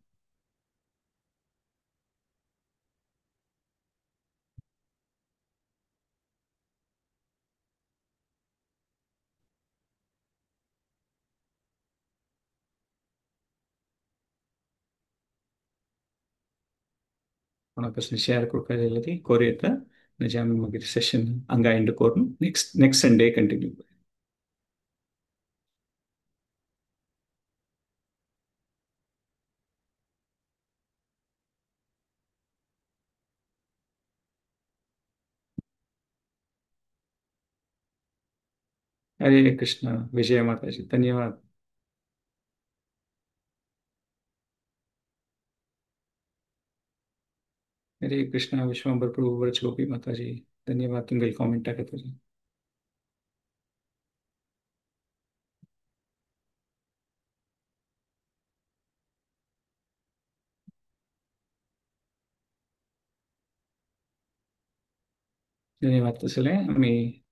कोणाक कसलें शेअर करपाक जाल्यार ती करूं येता. म्हणजे आमी मागीर सेशन हांगा एंड करून नेक्स्ट नेक्स्ट संडे कंटिन्यू करूया. हरे कृष्ण. विजय माताजी धन्यवाद. हरे कृष्णा विश्वम्बर प्रभु व्रज गोपी माताजी धन्यवाद तुमगे कॉमेंट खातीर. धन्यवाद. तसलें आमी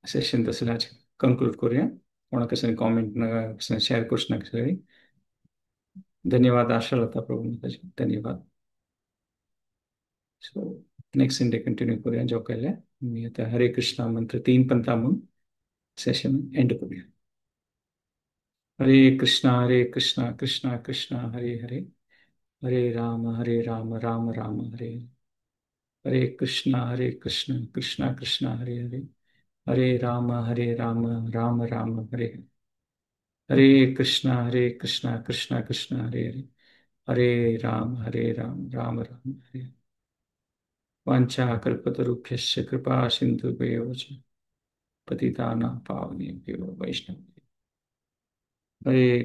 सेशन तसलें आज कंक्लूड करूया. कोणाक कसलें कॉमेंट कसलें शेअर करूं नाका जाल्यार. धन्यवाद आशालता प्रभु माताजी धन्यवाद. सो नेक्स्ट संडे कंटिन्यू करूया जो केले मी आता हरे कृष्णा मंत्र 3 पंथा म्हणून सेशन एंड करूया. हरे कृष्णा कृष्णा कृष्णा हरे हरे, हरे राम राम राम हरे हरे, हरे कृष्णा कृष्णा कृष्णा हरे हरे, हरे राम राम राम हरे हरे, हरे कृष्णा कृष्णा कृष्णा हरे हरे, हरे राम राम राम हरे हरे. वाञ्छा कल्पतरुभ्यश्च कृपा सिन्धुभ्येव च पतितानां पावनेभ्यो वैष्णवेभ्यो. हरे